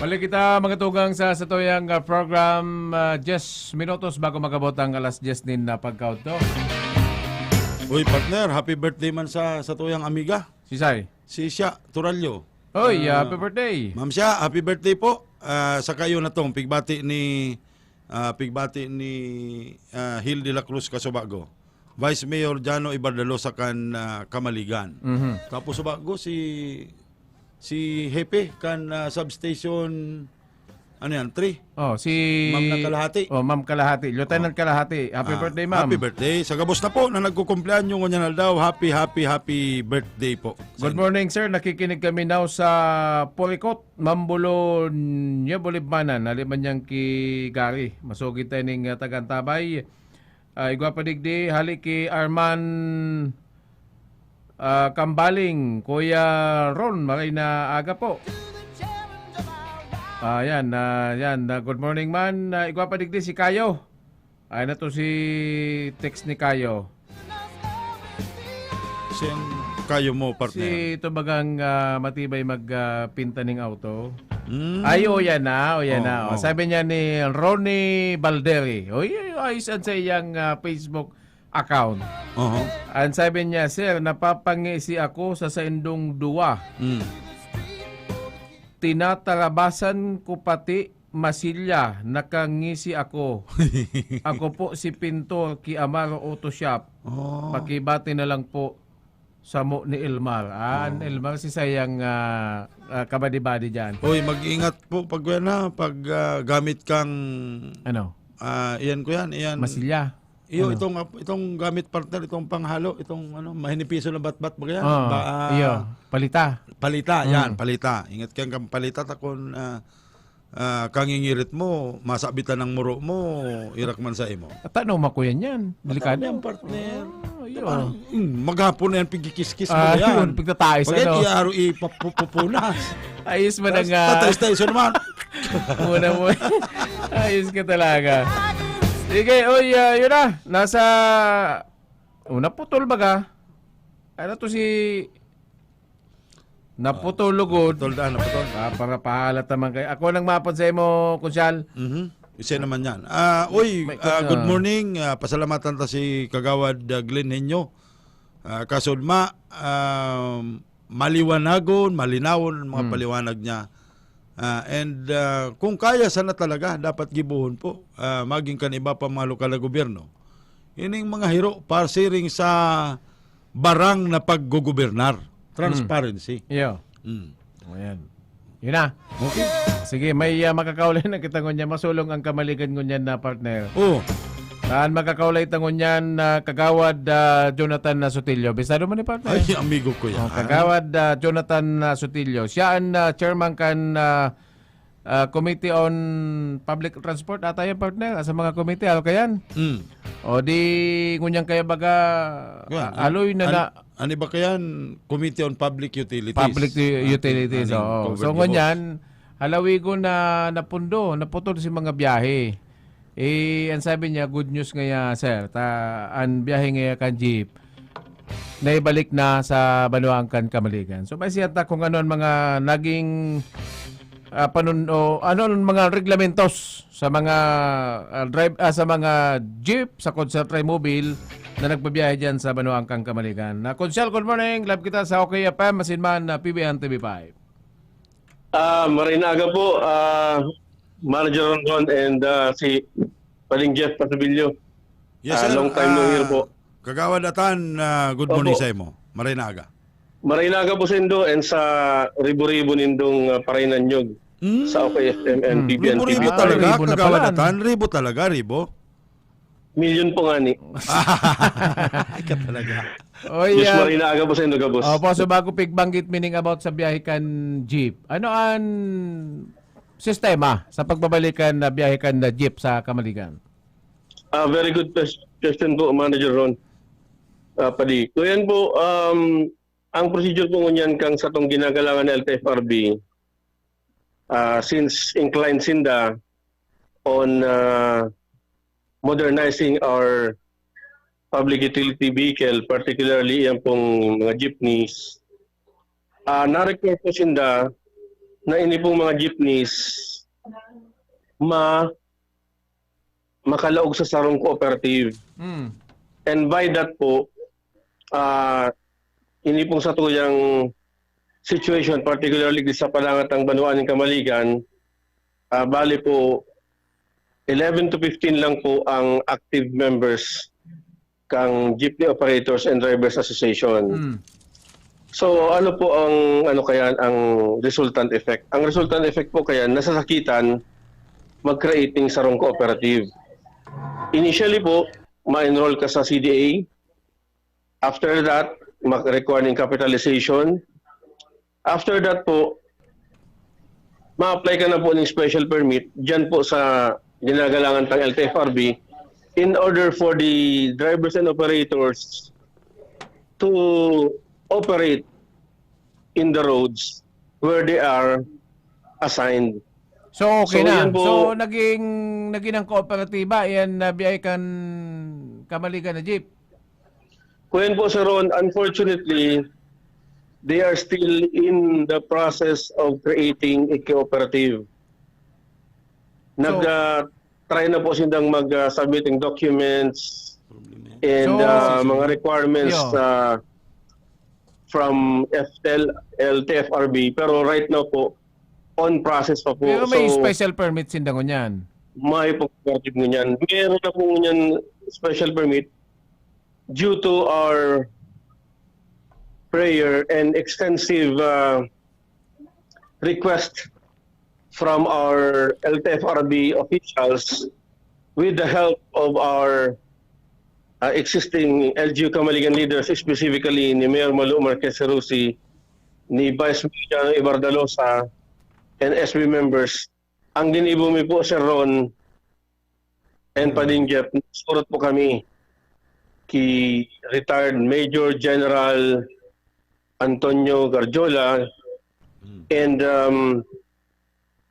Balik kita, mga tugang, sa satuyang ah, program, ah, diyes minutos bago magabot ang alas diyes nin ah, pagkaudto. Uy, partner, happy birthday man sa sa tuyang amiga. Sisay? Si Sya Turalyo. Oy, Ah, happy birthday. Ma'am Sya, happy birthday po. Ah, sa kayo na tong pigbati ni ah, pigbati ni ah, Hil de la Cruz Kasubago. Vice Mayor Jano Ibardalosa kan ah, Kamaligan. Mhm. Tapos subago si si Hepe kan ah, substation ano yan, three. Oh, si Ma'am na Kalahati. Oh, Ma'am Kalahati. Lieutenant Kalahati. Happy Ah, birthday, ma'am. Happy birthday. Sa gabos na po na nagkukumpleanyo ngunyan aldaw, happy, happy, happy birthday po. Good morning, sir. Nakikinig kami now sa Policot, Mambulo, Nuevo Libmanan. Hali man niyang ki Gary. Masugid tayo ning uh, tagantabay. Ah, igwa pa digdi, hali ki Arman ah, Kambaling, Kuya Ron, maray na aga po. Ah, yan, ah, yan. Ah, good morning man. Ah, igwa pa digdi si Kayo. Ay na to si text ni Kayo. Siyang kayo mo, partner. Si ito bagang ah, matibay mag ah, pinta ning auto. Mm. Ay, o yan na, o yan Oh, na. O, oh. Sabi niya ni Ronnie Balderi, oy, ayos yan sa iyang ah, Facebook account. Oho. Ang sabi niya, "Sir, napapangisi ako sa saindong duwa. Mm. Tinatarabasan ko pati masilya, nakangisi ako. Ako po si Pintor ki Amaro Auto Shop. Oh. Pakibati na lang po sa mo ni Elmar." Ah, ang Elmar si sayang ah, ah, kabadi-badi dyan. Uy, mag-ingat po pag yan ha, pag ah, gamit kang Ano? ah, iyan ko yan, iyan. Masilya. Iyo, Ano? itong itong gamit, partner, itong panghalo, itong ano, mahinipiso na batbat ba yan? Ah, Ba, ah, iyo. Palita. Palita, Mm. yan, palita. Ingat kang kang palita takon ah, ah, kangingirit mo, masabitan ng muro mo, irak man sa imo. At ano, makuyan yan. Delikado. Yan, partner. Ah, iyo. Diba? Mm, maghapon na yan, pigikiskis mo Ah, na yan. yun, pigtatais, Pagkat ano? iaro ipapupunas. Ayos man ang Tas- ah, Tatais-tais naman. Muna mo. Ayos ka talaga. Sige, oy, ah, yun na. Nasa, oh, naputol baga. Ano to si, naputol lugod. Tol, ano pa, tol? Ah, para pahalat naman kayo. Ako nang mapon sa imo, Kunsyal. Mhm. Isa naman yan. Ah, uy, May- ah, good ah. morning. Ah, pasalamatan ta si Kagawad ah, Glenn Henyo. Ah, kasudma, ah, maliwanagon, malinawon ang mga Hmm. paliwanag niya. Ah, and ah, kung kaya sana talaga, dapat gibohon po, ah, maging kan iba pa mga lokal na gobyerno. Ining mga hiro, pasiring sa barang na paggogobernar. Transparency. Iyo. Mm. Ayan. Yun na. Okay. Sige, may ah, makakaulay na kita ngunyan. Masulong ang kamaligan ngunyan na partner. Oh, Saan makakaulay ta ngunyan na Kagawad ah, Jonathan na Sotillo? Bisado mo ni partner? ay, amigo ko yan. Oh, Kagawad ah, Jonathan ah, Sotillo. Siya ang ah, chairman kan ah, ah, Committee on Public Transport ata yan, partner. Sa mga committee, alo kayan? Mm. O di, ngunyan kaya baga, Yan. ah, aloy na An- na. Ano ba kayan? Committee on Public Utilities. Public u- Ah, utilities, aning oo. covered So, gabos. ngunyan, halawigon na napundo, naputol si mga biyahe. Eh, ang sabi niya, good news ngaya, sir. Ta, ang biyahe ngaya kan jeep, naibalik na sa banwaan kan Kamaligan. So, may siya ta kung ano ang mga naging ah, panun o ano ang mga reglamentos sa mga ah, drive ah, sa mga jeep sa Concert Mobile na nagbabiyahe diyan sa banwaan kan Kamaligan. Na Konsel, good morning. Live kita sa Okay F M, asin man na P B N T V five. Ah, maray na aga po, ah, Manager Ron Ron and ah, si Paling Jeff Patubilio. Yes, Ah, sir. long time no Ah, hear po. Kagawad Atan, ah, good morning Opo. Sa imo. Maray na aga. Maray na aga po sa indo and sa ribo-ribo nindong ah, paray na nyog. Hmm. Sa O K F M and Hmm. P B N T V. Ribo-ribo Ah, talaga, ribo na Kagawad pala. Atan? Ribo talaga, ribo? Milyon po nga ni. Ika talaga. Oy, Diyos ah, Maria, aga po sa inyo, gabos. Opo, so bago pigbanggit meaning about sa biyahe kan jeep, ano ang sistema sa pagbabalikan na biyahe kan na jeep sa Kamaligan? Ah, very good quest-, question po, Manager Ron. Ah, Padi. So yan po, um, ang procedure po ngunyan kang satong ginagalangan na L T F R B, ah, since inclined sinda on, ah, modernizing our public utility vehicle, particularly yan pong mga jeepneys, ah, na-require po sinda na ini pong mga jeepneys ma-, makalaog sa sarong cooperative. Mm. And by that po, ah, ini pong satuyang situation, particularly di sa palangat ng banwaan ng Kamaligan, ah, bali po, eleven to fifteen lang po ang active members kang Jeepney Operators and Drivers Association. Mm. So, ano po ang, ano kaya, ang resultant effect? Ang resultant effect po kaya, nasasakitan mag-creating sarong cooperative. Initially po, ma-enroll ka sa C D A. After that, mag-require ng capitalization. After that po, ma-apply ka na po ng special permit dyan po sa ginagalangan tang L T F R B in order for the drivers and operators to operate in the roads where they are assigned. So, okay So, na. yan po. So, naging, naging ang kooperatiba, yan na biyay kan Kamaligan na jeep. Kuyan po, Sir Ron, unfortunately, they are still in the process of creating a cooperative. Nag, So, ah, try na po sindang mag, ah, submit ng documents and, So, ah, mga requirements, Yo. ah, from F L, L T F R B. Pero right now po, on process pa po. Pero may So, special permit sinda ngunyan? May po, cooperative ngunyan. Meron na po ngunyan special permit due to our prayer and extensive, ah, request from our L T F R B officials with the help of our, ah, existing L G U Kamaligan leaders, specifically ni Mayor Malo Marquez Herusi, ni Vice Mayor Jano Ibardalosa, and S B members. Ang ginibo mi po, Sir Ron, and Hmm. Pading Jeff, surot po kami ki retired Major General Antonio Garjola Hmm. and, um,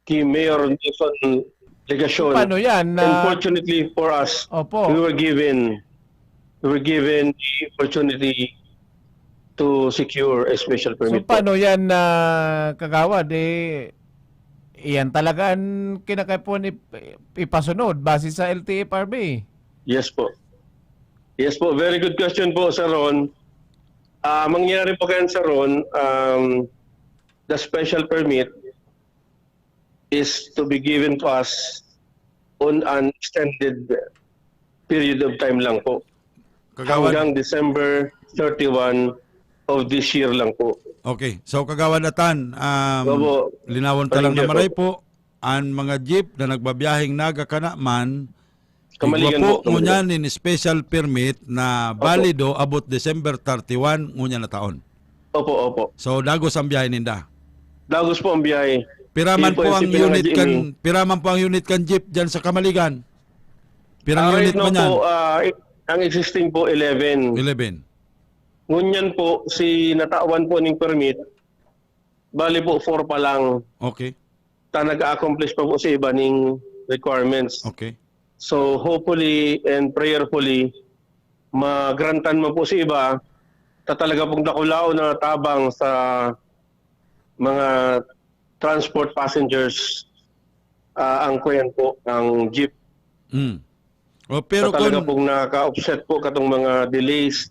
ki Mayor Nelson Legacion. Paano yan? And Na fortunately for us, Opo. we were given, we were given the opportunity to secure a special So, permit po. paano yan, ah, Kagawad? Eh, iyan talaga ang kinakaipuhan ip-, ipasunod base sa L T F R B? Yes po. Yes po. Very good question po, Sir Ron. Ah, mangyari po kayan, Sir Ron, um, the special permit is to be given to us on an extended period of time lang po. Kagawad. Hanggang December thirty-one of this year lang po. Okay. So, Kagawad Atan, um, Opo. linawon ta lang na Maray po, ang mga jeep na nagbabiyaheng Naga kana man, Kamaligan igwa po po, ngunyan nin special permit na Opo. balido abot December thirty-one ngunyan na taon. Opo, opo. So, dagos ang biyahe ninda? Dagos po ang biyahe. Piraman Yun po po yung ang unit kan, pinangadya mi. piraman po ang unit kan jeep dyan sa Kamaligan? Pirang Ah, right unit now man yan? po, ah, ang existing po, eleven. Eleven. Ngunyan po, si natawan po ning permit, bali po, four pa lang. Okay. Ta nag-a-accomplish pa po sa iba ning requirements. Okay. So, hopefully and prayerfully, magrantan man po sa iba, ta talaga pong dakulaon na tabang sa mga transport passengers, ah, ang kuyan po, ang jeep. Mm. O, pero Na talaga kun pong nakaka-offset po katong mga delays.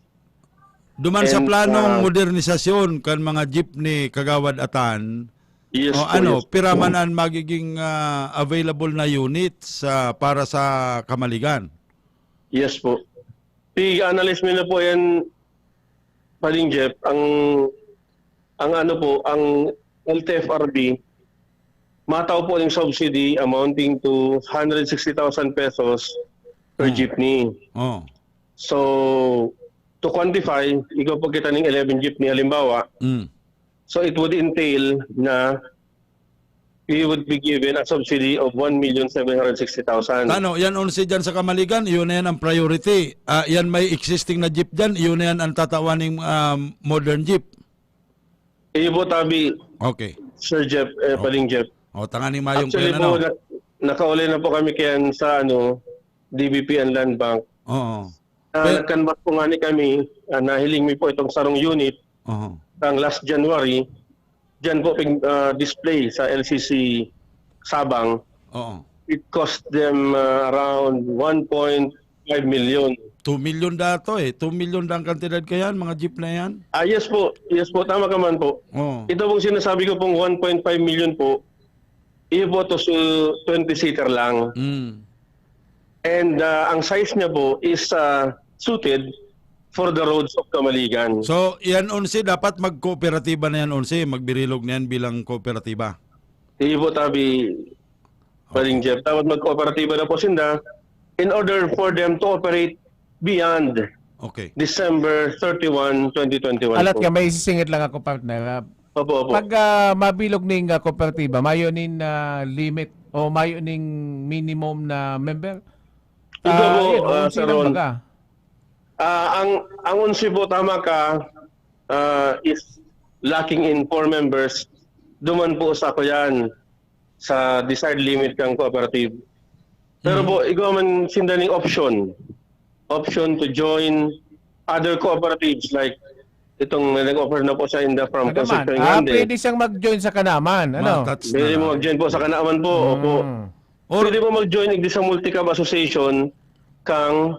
Duman sa And, planong ah, modernisasyon kan mga jeepney, Kagawad Atan, Yes o po, ano, yes po. pira man ang magiging, ah, available na unit sa, para sa Kamaligan? Yes po. Pi-analyze mi na po yan, Pading Jeff. Ang, ang ano po, ang L T F R B, matao po ning subsidy amounting to hundred sixty thousand pesos per Hmm. jeepney. Oh. So, to quantify, igwa po kita ning eleven jeepney, halimbawa. Mm. So, it would entail na we would be given a subsidy of one million seven hundred sixty thousand. Tano, yan onse dyan sa Kamaligan, iyon na yan ang priority. Ah, yan may existing na jeep dyan, iyon na yan ang tatawan ning, um, modern jeep. Iyo po, tabi, Okay. Sir Jeff, eh, Oh. Paling Jeff. Oh, tanganing mayong Actually kaya po, na, na, nakaulay na po kami kayan sa, ano, D B P and Land Bank. Oo. Ah, Pe- nagkanvas po nga ni kami, ah, nahiling mi po itong sarong unit Oo. Ang last January, dyan po pin-, ah, display sa L C C Sabang. Oo. It cost them, ah, around one point five million. Two million dato eh. Two million da ang kantidad kayan, mga jeep na yan. Ah, yes po. Yes po. Tama ka man po. Oo. Ito pong sinasabi ko pong one point five million po, iyo po to su-, twenty seater lang. Mm. And, ah, ang size niya po is, ah, suited for the roads of Kamaligan. So, yan onse, dapat magkooperatiba na yan onse, magbirilog na yan bilang kooperatiba. Iyo po, tabi, Paring Okay. Jeff, dapat magkooperatiba na po sinda in order for them to operate beyond Okay. December thirty-one, twenty twenty-one Alat po. Nga, may isisingit lang ako, partner. Ah, Opo, opo. Pag, ah, mabilog ning, ah, kooperatiba, mayo nin, ah, limit o mayo ning minimum na member? Ito Ah, po, yun, ah, onse Sir lang Ron. Baga. Ah, ang, ang onse po, tama ka, ah, is lacking in four members. Duman po sa kuyan, sa desired limit kang cooperative. Pero Mhm. po, igwa man sinda ning option. Option to join other cooperatives like itong nag-offer na po sa inda from Kanaman. Concepcion Ah, Grande. Pwede siyang mag-join sa Kanaman, ano? Ma-attach na Pwede mo lang. Mag-join po sa Kanaman po, opo. Mm. Or Pwede po mag-join igdi sa Multicab Association kang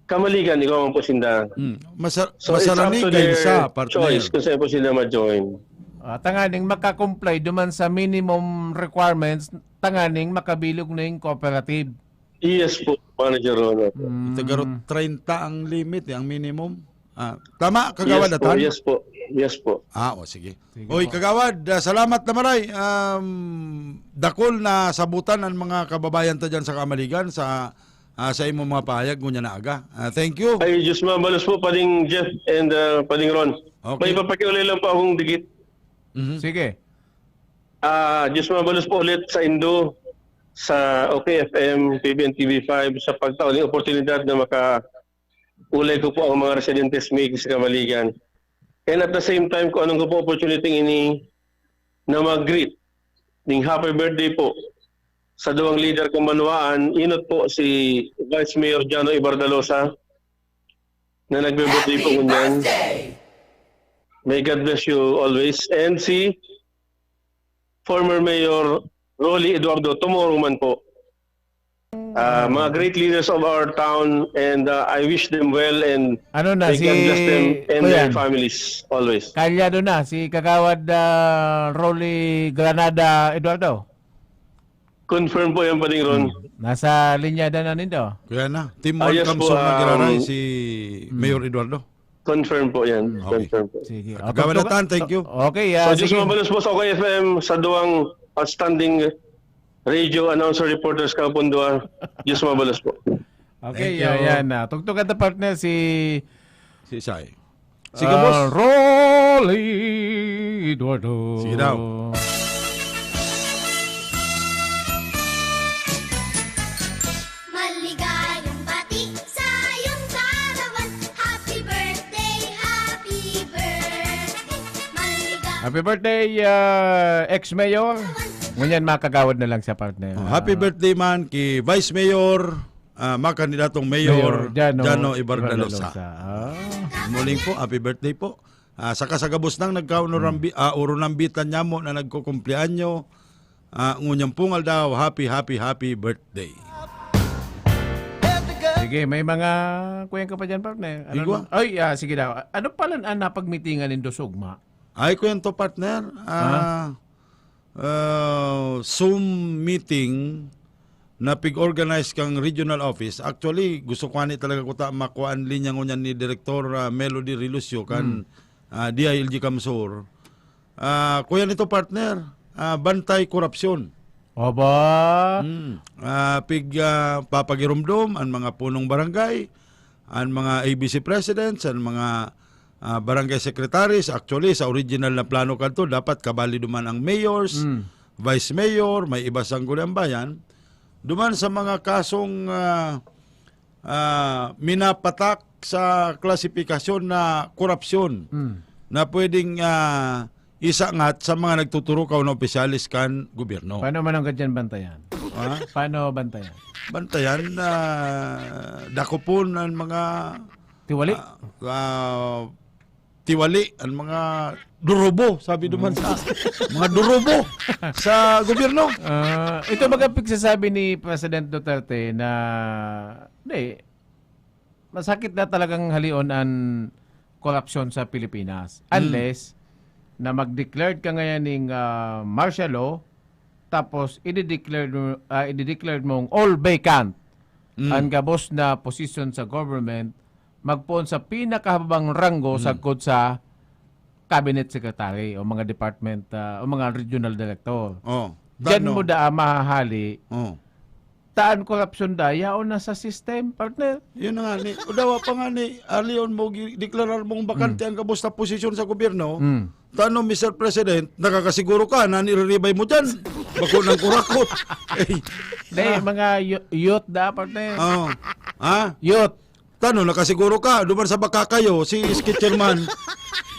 Kamaligan, igwa man po sinda. Mm. Masa-, So, it's up masarani to kayo their sa partner. Choice kung saan po sila ma-join. Ah, tanganing makakomply duman sa minimum requirements, tanganing makabilog na yung cooperative. Yes po, Manager Ronald. Mm. Ito garo treinta ang limit, eh, ang minimum. Ah, tama, Kagawad Yes po, Atan? Yes po. Yes po. Ah, o, sige. Sige Oy, po. Kagawad, ah, salamat na maray. Um, dakul na sabutan ang mga kababayan ta dyan sa Kamaligan, sa, ah, sa imong mga pahayag, ngunya na aga. Ah, thank you. Ay, Diyos mabalos po, Pading Jeff and, ah, Pading Ron. Okay. May papakiulay lang po akong dikit. Mhm. Sige. Ah, Diyos mabalos po ulit sa Indo, sa O K F M, P B N T V five, sa pagtao ng oportunidad na maka-, ulay ko po ang mga residentes mig sa Kamaligan. And at the same time, kung anong ko po opportunity ini na mag-greet ning happy birthday po sa duwang lider kang banwaan, inot po si Vice Mayor Jano Ibardalosa na nagbe-birthday po ngunyan. May God bless you always. And si former Mayor Rolly Eduardo tomorrow man po. Ah, mga great leaders of our town, and, ah, I wish them well and Ano na, may God bless si them and their Kuyan? Families always. Kalyado na si Kagawad, ah, Rolly Granada Eduardo? Confirm po yan, Pading Ron. Hmm. Nasa linyada na nindo? Kuya na. Team Ah, One yes po, Kamsor na giraray, um, si Hmm. Mayor Eduardo. Confirm po yan. Okay. Confirm po. Sige. Ah, Kagawad tugtugan- Atan, thank you. Okay, ah, So, Diyos sige. Mabalos po sa O K F M, sa duwang outstanding radio announcer reporters kang Pundua. Diyos mabalos po. Okay, Thank you. Yan, ah, tugtugan ta, partner, si Si Isay. Sige, ah, boss. Rolly Eduardo. Sige daw. Maligayang bati sa iyong kaarawan. Happy birthday, happy birthday. Maliga- Happy birthday, ah, ex-mayor. Ngunyan, makagawad na lang sa partner. Oh, happy Ah. birthday man ki Vice Mayor, ah, mga kandidatong Mayor, Mayor Jano Jano Ibardalosa. Ibardalosa. Ah. Muling po, happy birthday po. Ah, saka sa gabos nang nagkaonorambi-, Hmm. ah, orunambitan niya mo na nagkukumpleanyo, ah, ngunyan pong aldaw, happy, happy, happy birthday. Sige, may mga kuwang ka pa dyan, partner. Ano Igwa? na-, ay, ah, sige daw. Ano pala ang napagmitingan nindo sugma? Ay, kwento, partner. Ah, Ah? ah, Zoom meeting na pig-organize kang regional office. Actually, gusto ko ani talaga kuta makuha ang linya ngunyan ni Direktor, ah, Melody Relucio kan, Hmm. ah, D I L G Kamsur. Ah, kuya nito, partner, ah, bantay korupsyon. Aba. Mm. Ah, pig, ah, papagirumdom an mga punong barangay, an mga A B C presidents, an mga, ah, barangay secretaries. Actually, sa original na plano kadto, dapat kabali duman ang mayors, Mm. vice mayor, may iba sangguniang bayan. Duman sa mga kasong, ah, ah, minapatak sa klasifikasyon na korupsyon Mm. na pwedeng, ah, isangat sa mga nagtuturukaw na opisyales kan gobyerno. Paano man ang ganyan bantayan? Ha? Paano bantayan? Bantayan na dakopon ang mga Tiwali? ah, ah, tiwali, ang mga durubo, sabi duman sa mga durubo sa gobyerno. Ah, ito baga pigsasabi ni President Duterte na, di, masakit na talagang halion an korupsyon sa Pilipinas. Hmm. Unless na mag-declared ka ngayon ning ah, martial law, tapos i-declare mo, ah, i-declare mong all vacant Mm. ang gabos na position sa government, magpoon sa pinakahababang ranggo Mm. sagkod sa cabinet secretary o mga department ah, o mga regional director. Oh, Diyan tano. mo daa mahahali, Oh. taan korupsyon da, yaon na sa system, partner. Yun na nga ni. O dawa pa nga ni, alion mo, gi- deklarar mong bakante ang gabos na posisyon sa gobyerno. Mm. Tano, Mister President, nakakasiguro ka na nire-revive mo dyan. Bako ng kurakot. Eh, Di, mga yo- youth da, partner. oh. Ha? Youth. Tano, nakasiguro ka, duman sa baka kayo, si Sketcherman,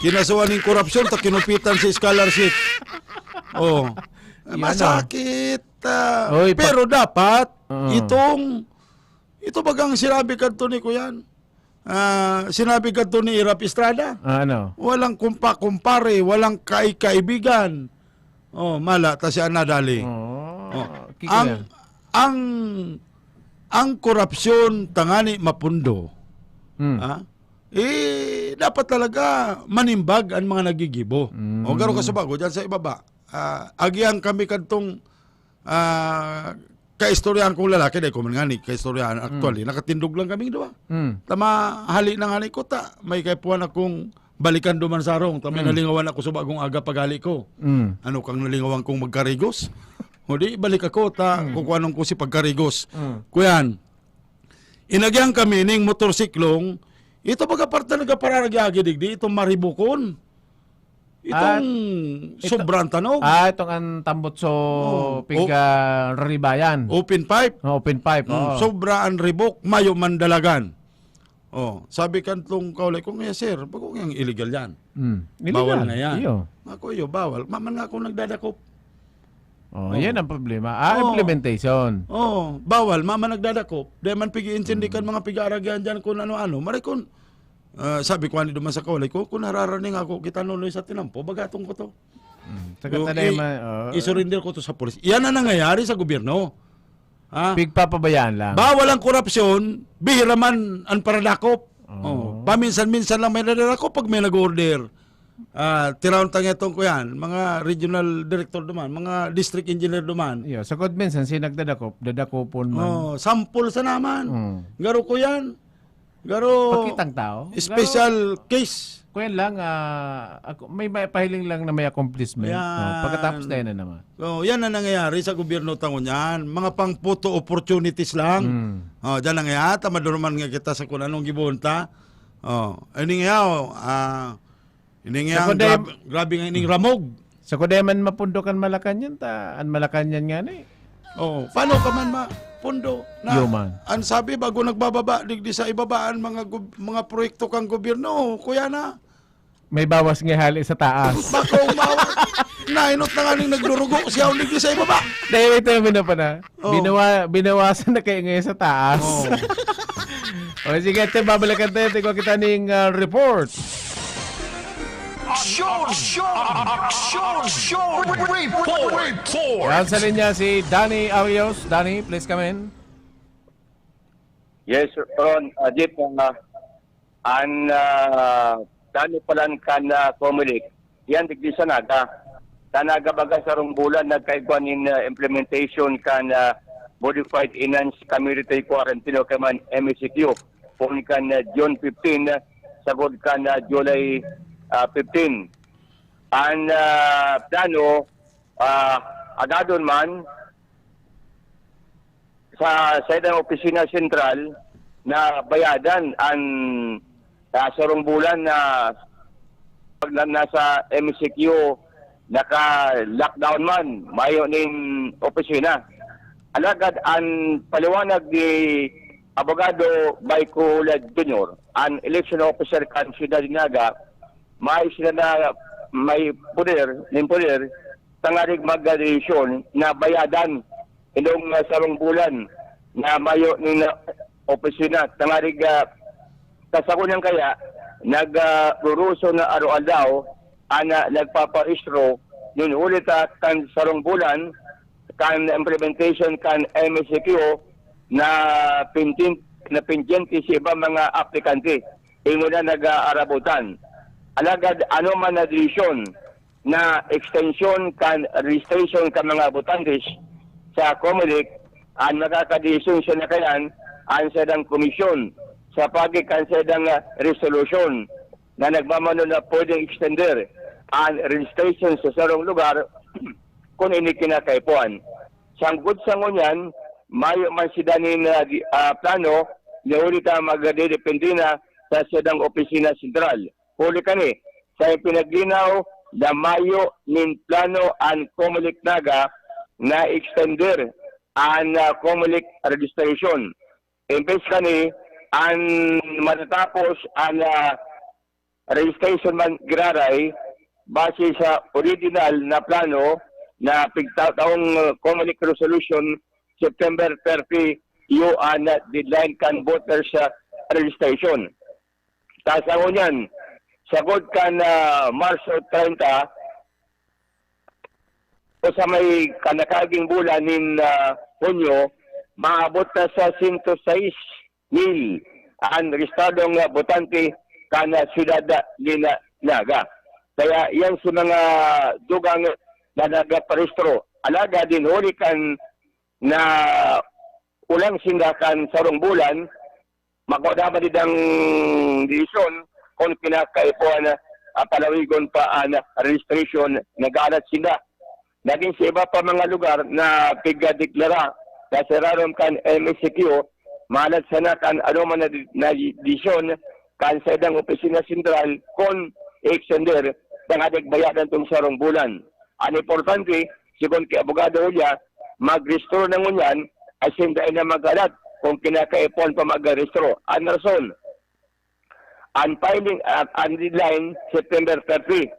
kinasuhan ng korupsyon, ta kinupitan si scholarship. Oh. Yan, Masakit. Ah, Oy, pa- pero dapat, Oo. itong, ito bagang sinabi kadto ni Kuyan, ah, sinabi kadto ni Irap Estrada, Ah, ano? walang kumpa-kumpare, walang kai-kaibigan. Oh, mala, ta siya nadali. Oh. Oh. Kiko Ang, yan. ang, ang korupsyon tangani mapundo. Hmm. Ah? Eh, dapat talaga manimbag ang mga nagigibo. Mm. O, garo ka sa bago, dyan sa ibaba. Ah, agihan kami kadtong ah, kaistoryahan kong lalaki, dahil ko man nga ni, kaistoryahan, actually, nakatindog lang kaming duwa. Hmm. Tama, hali na nga ni ko, ta, may kaipuhan akong balikan duman sa harong, ta, may Mm. nalingawan ako sa bagong aga paghali ko. Hmm. Ano kang nalingawan kong magkarigos? O di, balik ako, ta, kukuhanon ko si pagkarigos. Mm. Kuyan, inagihan kami ning motorsiklong, ito baga parte nagkapararagi-agi digdi, itong maribukon. Itong At ito- sobrang tanog. Ah, itong ang tambutso Oh, pigka ribayan. Open pipe. Oh, open pipe. Mm, Oo. sobra ang ribok, mayo man dalagan. Oh, sabi kan tong kaulay ko, "Ngayon, sir, bago nga illegal yan. Mm. Bawal Illegal. na yan." Iyo. Ako, iyo, bawal. Maman nga ako nagdadakop. Oh, Oh. yan ang problema. Ah, Oh. implementation. Oh, bawal. Maman nagdadakop. Di man pigi-intindi Mm. kan mga pigaaragyan dyan kung ano-ano. Maray kun, ah, sabi ko ani duman sa kaulay ko, kung nararaning ako, kita nuloy sa tinampo, bagatong ko to. Mm. Sa Yung katadema, i- oh. I-surrender ko to sa polis. Yan ang nangyayari sa gobyerno. Ha? Pigpapabayaan lang. Bawal ang korupsyon, bihira man ang paradakop. Oh. Oh, paminsan-minsan lang may nadadakop pag may nag-order. Ah, tiraon tangetong ko yan, mga regional director duman, mga district engineer duman. Iyo, sa kod minsan, si nagdadakop, dadakopon man. Oh, sample sa naman. Mm. Garo ko yan. Garo Pakitang tao. special case. Kuyan lang, ah, ako, may, may pahiling lang na may accomplishment. Yan. Oh, pagkatapos tayo na naman. So, yan ang nangyayari sa gobyerno tangon yan. Mga pang photo opportunities lang. Mm. Oh, dyan lang yan. Tamaduruman nga kita sa kung anong gibunta. Oh, ini nga, oh, ah, ini nga, Sa kundi- grabe, grabe nga ining ramog. Sa kudeman mapundokan Malacanang, ta, an Malacanang nga ni. Oh, paano ka man mapundo na Yo, man. Ang sabi bago nagbababa digdi sa ibaba ang mga gob- mga proyekto kang gobyerno, kuya na. May bawas nga hali sa taas. Bako umawa. Nainot na nga ning nagdurugo siya ang digdi sa ibaba. Dahil ito yung minapa na. Oh. Binawa, binawasan na kayo ngayon sa taas. Oh. O sige, ito, babalikan tayo. Tingnan kita ning ah, report. Aksyon! Aksyon! Aksyon! Report! Report! Yan sa linya si Danny Arios. Danny, please come in. Yes, Ron, uh, Jeep, uh, an uh, dano palan kan uh, Comelec, yan digdi sa Naga. Sa Naga baga sarong bulan nagkaigwa nin uh, implementation kan uh, Modified Enhanced Community Quarantine o kaya man M E C Q, poon kan uh, June fifteen, uh, sagod kan uh, July uh, fifteen. An uh, plano, uh, agadon man, sa saidang opisina sentral na bayadan an, ah, sarong bulan na pag na, nasa M C Q, naka-lockdown man, mayo nin opisina. Alagad an paliwanag ni Abogado Baiko Hulad Junior, an election officer kan Siyudad de Naga, may sila na may poder, nin poder, tangarig magdesisyon na bayadan inong, ah, sarong bulan na mayo nin, ah, opisina. Tangarig, ah, kasagunan kaya, nag, ah, ruruso na araw-aldaw, ana, nagpaparehistro, nin huli ta kan sarong bulan, kan implementation kan M S C Q na pendiente, na pendiente sa iba mga aplikante. Ingon na nag-aarabutan. Alagad ano man na desisyon na extension kan registration kan mga botantes sa Comelec, an makakadesisyon siya na kayan an sadang komisyon sa pagi kan sadang, ah, resolusyon na nagmamano na pwedeng extender an registration sa sarong lugar kun ini kinakaipuhan. Sanggod sa ngunyan, mayo man sida nin, ah, di, ah, plano, ni huli ta magdedepende na sa sadang opisina sentral. Huli kani, sa pinaglinaw na mayo nin plano an Comelec Naga na extender an, ah, Comelec registration. Imbes kani, an matatapos an, ah, registration man giraray base sa original na plano na pigtataong, ah, Comelec Resolution, September thirty, iyo an deadline kan voters, ah, registration. Ta sa ngunyan, sagkod kan, ah, Marso treinta, o sa may kanakaging bulan nin, ah, Hunyo, maabot na sa sento sais mil an rehistradong, ah, botante kan, ah, siyudad nin, ah, Naga. Kaya yan si mga dugang na nagparehistro. Alagad nin huli kan na kulang sinda kan sarong bulan, makua dapat idang desisyon kun kinakaipuhan na, ah, palawigon pa an registration na galat sinda. Nagin sa iba pa mga lugar na pigadeklara na sa irarom kan M S C Q, malat sana kan anoman na di-, na desisyon kan saindang opisina sentral kun i-extender tanganing bayadan tong sarong bulan. An importante, sigon ki Abogado Julia, magrehistro na ngunyan asin dai na maghalat kun kinakaipuhan pa magrehistro. An rason, an filing, ah, an deadline, September thirty.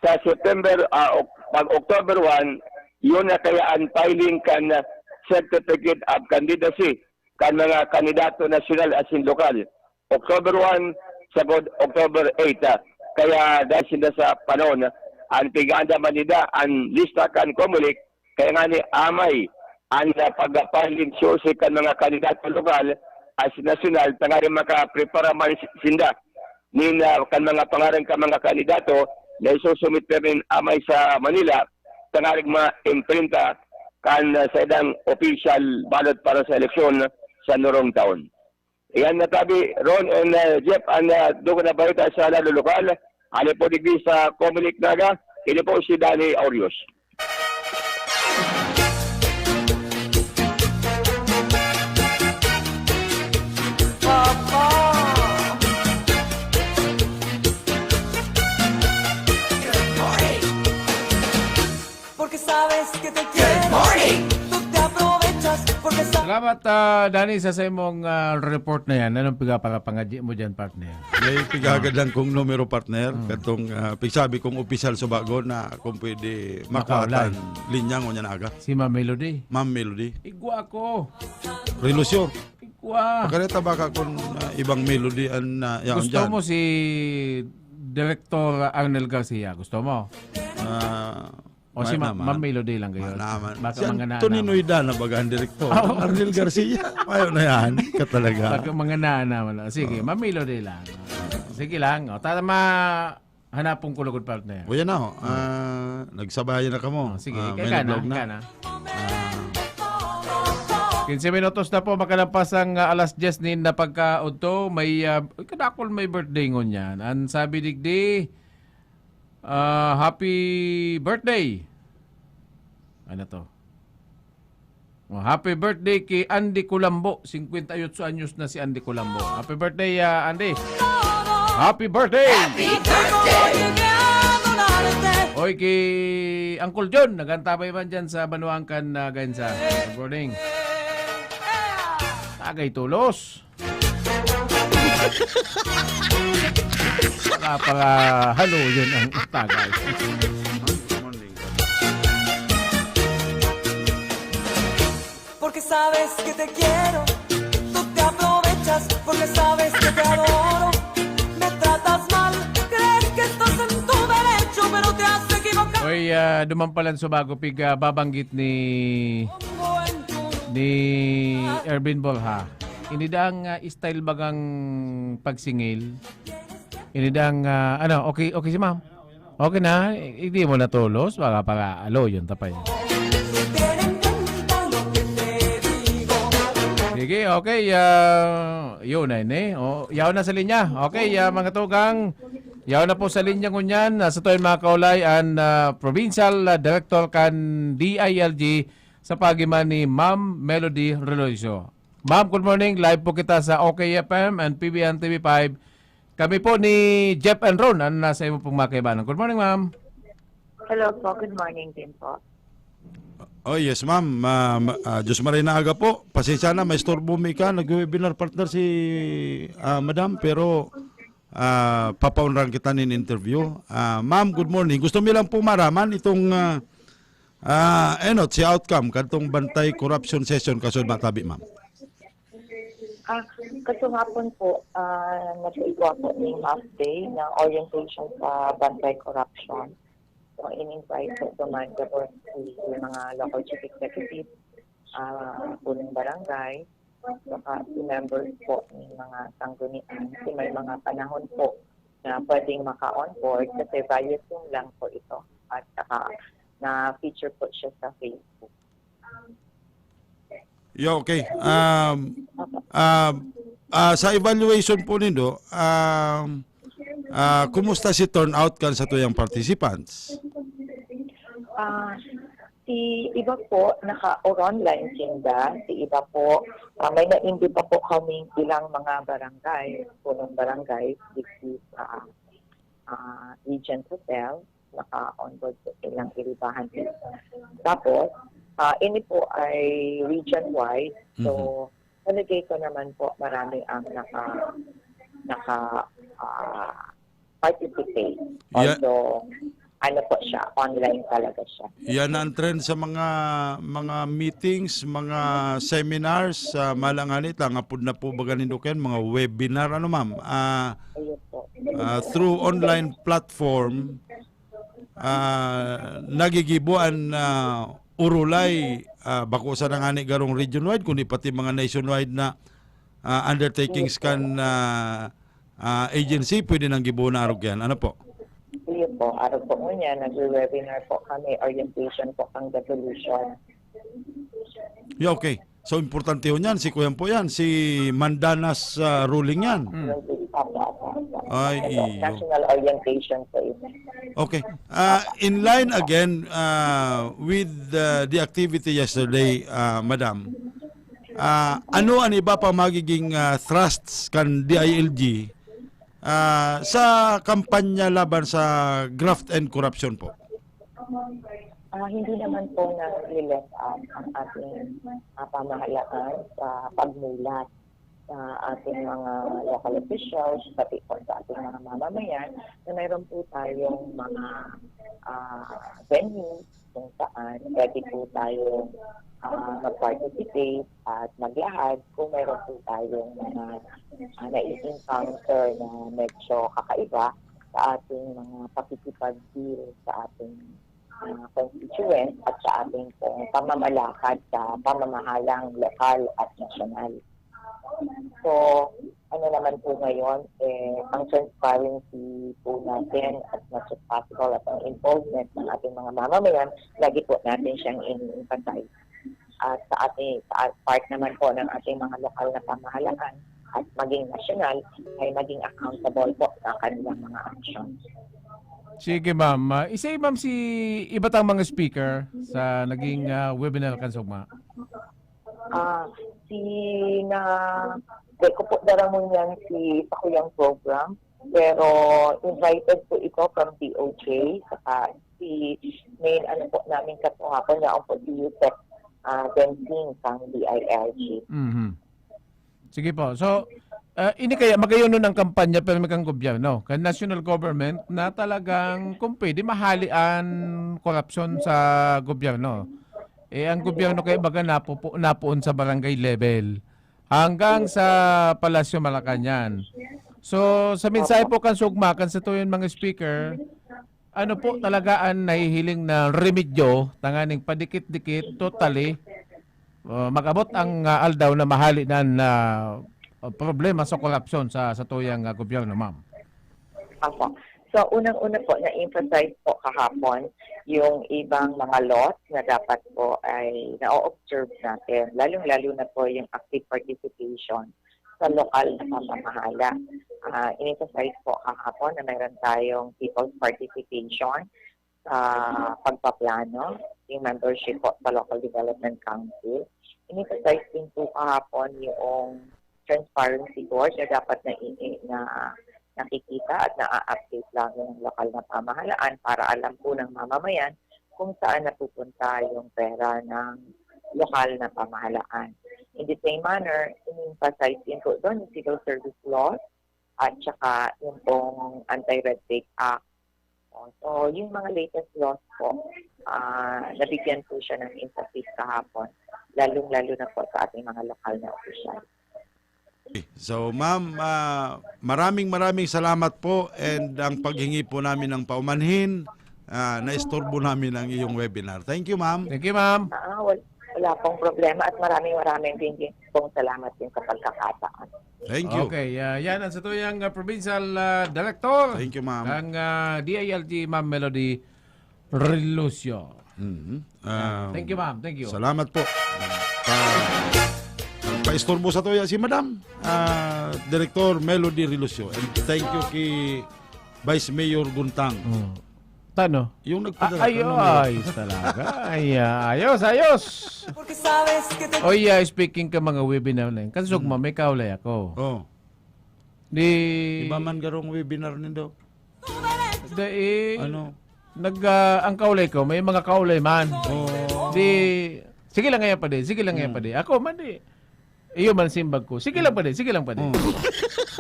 Sa September, ah, Oc-, pag October one, iyo na kaya an filing kan, ah, Certificate of Candidacy kan mga kandidato nasyonal asin lokal. October one, sagkod October eight, ah. Kaya dahil sinda sa panahon, an pig-aanda man ninda an lista kan Comelec, kaya ngani amay an, ah, pag-filing susi kan mga kandidato lokal asin nasyonal, tanganing makaprepara man si-, sinda nin, ah, kan mga pangaran kan mga kandidato na isusumit pa rin amay sa Manila, tanganing ma-imprinta kan, ah, saindang official ballot para sa eleksyon sa nurong taon. Iyan na tabi, Ron and, ah, Jeff, an, ah, dugang na balita sa lado lokal. Ano po digdi sa Comelec Naga? Ini po si Danny Aurios. Porque sabes que te quiero. Good morning. Tú te aprovechas porque sabes. Salamat, ah, Danny, sa saimong, ah, report na yan. Anong pigapalapangadji mo dyan, partner? May pigagad lang kong numero, partner. Katong ah, pigsabi kong opisyal sa bago na kung pwede makuha Makaulay. Linya ngunyan na aga. Si Ma'am Melody. Ma'am Melody. Igwa ko. Relusyor. Igwa. Pakareta baka kung ah, ibang melody an ah, yaon Gusto dyan. Mo si Director Arnel Garcia? Gusto mo? Ah, O si ma- Ma- naman. Ma'am Melody lang kayo? Ma- naman. Baka Si mga Anthony naman. Noida na baga ang direktor. Oo. Arnel Garcia. Mayo na yan. Ka talaga. Baka mga na naman. Sige, Ma'am Melody lang. Sige lang. O, tama. Hanapon ko lugod, partner. O yan na ho. Ah, nagsabayan na kamo. O, sige, Ah, ika may ka na, nag-vlog na. ika na. Quince minutos na po, makalampas ang ah, alas diyes nin na pagkaudto. May, ah, kadakol may birthday ngunyan. Ang sabi digdi, ah, happy birthday. Ano to? Oh, happy birthday ki Andy Culambo. Singkwenta y otso anyos na si Andy Culambo. Happy birthday, ah, Andy. Happy birthday! Oy, ki Uncle John, nagantabay man dyan sa Banuangkan na Gainsa. Good morning. Tagay tulos. Nakapangahalo yun ang tagay. Porque sabes que te quiero, tú te aprovechas porque sabes que te adoro. Me tratas mal, crees que estás en tu derecho, pero te has equivocado. Oy, ah, duman palan sa bago pig ah, babanggit ni Pongo en tu ni Ervin Bolha. Inidang ah, style bagang pagsingil. Inidang ah, ano, okay, okay si ma'am. Okay na, hindi mo natulos, baka para alo yun tapay. Sige, okay. ah, yun na ini. Oh, yaw na sa linya. Okay, ah, mga tugang. Yaw na po sa linya ngunyan. Nasa to yung mga kaulay ang ah, provincial ah, director kan D I L G sa pagiman ni Ma'am Melody Reloiso. Ma'am, good morning. Live po kita sa O K F M and P B N T V five. Kami po ni Jeff and Ron ang nasa imo pong makibanan. Good morning, ma'am. Hello po, good morning din po. Oh yes, ma'am. Ah, ma- ah, Diyos maray na aga po. Pasensya na, may istorbo mi ka. Nag-webinar partner si ah, madam, pero ah, papaunran kita nin interview. Ah, ma'am, good morning. Gusto mi lang po maraman itong ah, ah, enot, si outcome kadtong Bantay Corruption Session kasunod matabi, ma'am. Ah, kasungapon po, ah, nasa igwa po ning half day na orientation sa Bantay Corruption. So, in-invite po duman gabos si mga local chief executive, ah, punong barangay, saka si members po ng mga sanggunian. Kasi may mga panahon po na pwedeng maka-onboard kasi via Zoom lang po ito. At saka na-feature po siya sa Facebook. Yeah, okay. Um, ah, ah, sa evaluation po nindo, um, ah, kumusta si turnout kan sa tuyang participants? Ah, si iba po, naka-online sinda. Si iba po, ah, may naimbita po kaming ilang mga barangay, punong barangay, digdi sa ah, Regent Hotel, naka-onboard po silang iribahan. Tapos, ah, ini po ay region-wide. So, palagay ko naman po marami ang naka, naka ah, participate. Yeah. Although, ano po siya, online talaga siya. Yan ang trend sa mga mga meetings, mga seminars, uh, malanganit lang apod na po baga nindo kayan, mga webinar, ano ma'am? Ah, Ayun po. ah, through online platform, ah, nagigibo an ah, urulay, ah, bako sa nangani garong region-wide, kundi pati mga nationwide na ah, undertakings kan ah, ah, agency, pwede nang gibo na arog yan. Ano po? Ayun po, araw po ngunyan, nagwe-webinar po kami, orientation po kang devolution. Yeah, okay. So, importante yun yan. Si Kuya po yan. Si Mandanas ah, ruling yan. Apo, apo, apo. Ay, iyo. National orientation po yun. Okay. Ah, in line again ah, with ah, the activity yesterday, ah, Madam, ah, ano ang iba pa magiging ah, thrusts kan D I L G ah, sa kampanya laban sa graft and corruption po? Ah, hindi naman po na-left out ang ating ah, pamahalaan sa pagmulat sa ating mga local officials, pati po sa ating mga mamamayan, na mayroon po tayong mga ah, venue kung saan pwede po tayo ah, mag-participate at maglahad kung mayroon po tayong mga ah, nai-encounter na medyo kakaiba sa ating mga pakikipag-deal sa ating ah, constituents at sa ating pong pamamalakad sa pamamahalang lokal at nasyonal. So, ano naman po ngayon, eh, ang transparency po natin as much as possible at ang involvement ng ating mga mamamayan, lagi po natin siyang in-emphasize. At sa ating sa part naman po ng ating mga lokal na pamahalaan at maging nasyonal ay maging accountable po sa kanilang mga actions. Sige, ma'am. Ah, isa, ma'am, si iba tang mga speaker sa naging, ah, webinar kan sugma. Ah, si na, di ko po daramunyan si sa kuyang program, pero invited po ito from D O J, saka si main ano po namin katuhapon, yaon po si Yusek, ah, Bensing kang D I L G. Mhm. Sige po. So, ah, ini kaya magayon nun ang kampanya pirmi kan gobyerno, kan national government na talagang kung pwede mahali an korapsyon sa gobyerno. Eh, ang gobyerno kaya baga napupu-, napoon sa barangay level hanggang sa Palasyo Malacañang. So, sa mensahe po kan sugma, kan sa tuyang mga speaker, ano po talaga ang nahihiling na remedyo tanganing padikit-dikit, totally, uh, mag-abot ang, uh, aldaw na mahali na, na, uh, problema sa korupsyon sa, sa tuyang, uh, gobyerno, ma'am? Opo. So, unang-una po, na-emphasize po kahapon yung ibang mga laws na dapat po ay na-observe natin, lalong-lalo na po yung active participation sa lokal na pamamahala. Ah, in-emphasize po kahapon na mayroon tayong people's participation sa pagpaplano, yung membership po sa Local Development Council. In-emphasize din po kahapon yung transparency board na dapat na, i- na nakikita at na-update lagi ng lokal na pamahalaan para alam po ng mamamayan kung saan napupunta yung pera ng lokal na pamahalaan. In the same manner, in-emphasize din po doon yung civil service laws at saka yung pong Anti-Red Tape Act. O, so, yung mga latest laws po, ah, nabigyan po siya ng emphasis kahapon, lalong-lalo na po sa ating mga lokal na opisyal. So, ma'am, ah, maraming, maraming salamat po, and ang paghingi po namin ng paumanhin, ah, naisturbo namin ang iyong webinar. Thank you, ma'am. Thank you, ma'am. Ah, wal-, wala pong problema at maraming, maraming din, din pong salamat din sa pagkakataon. Thank you. Okay, ah, yan ang satuyang, ah, provincial, ah, director Thank you, ma'am. ng, ah, D I L G, Ma'am Melody Relucio. Mhm. Yan. Um, Thank you, ma'am. Thank you. Salamat po. Pa-, paisturbo sa tuya si Madam, ah, Director Melody Relucio. And thank you kay Vice Mayor Guntang. Mm. Tano? Yung Ah, nagpadala, ay, tanong mo. ayos talaga. Ay, ah, ayos, ayos. Oy, ah, speaking ka mga webinar na yun. Kan sugma, Hmm. may kaulay ako. Oh. Di Iba man garong webinar nindo. Dai, Ano? nag, ah, ang kaulay ko, may mga kaulay man. Oh. Di, sige lang ngayon pa di, sige lang ngayon Hmm. pa di. Ako man di. Iyo man simbag ko. Sige lang pa di, sige lang pa di. Hmm.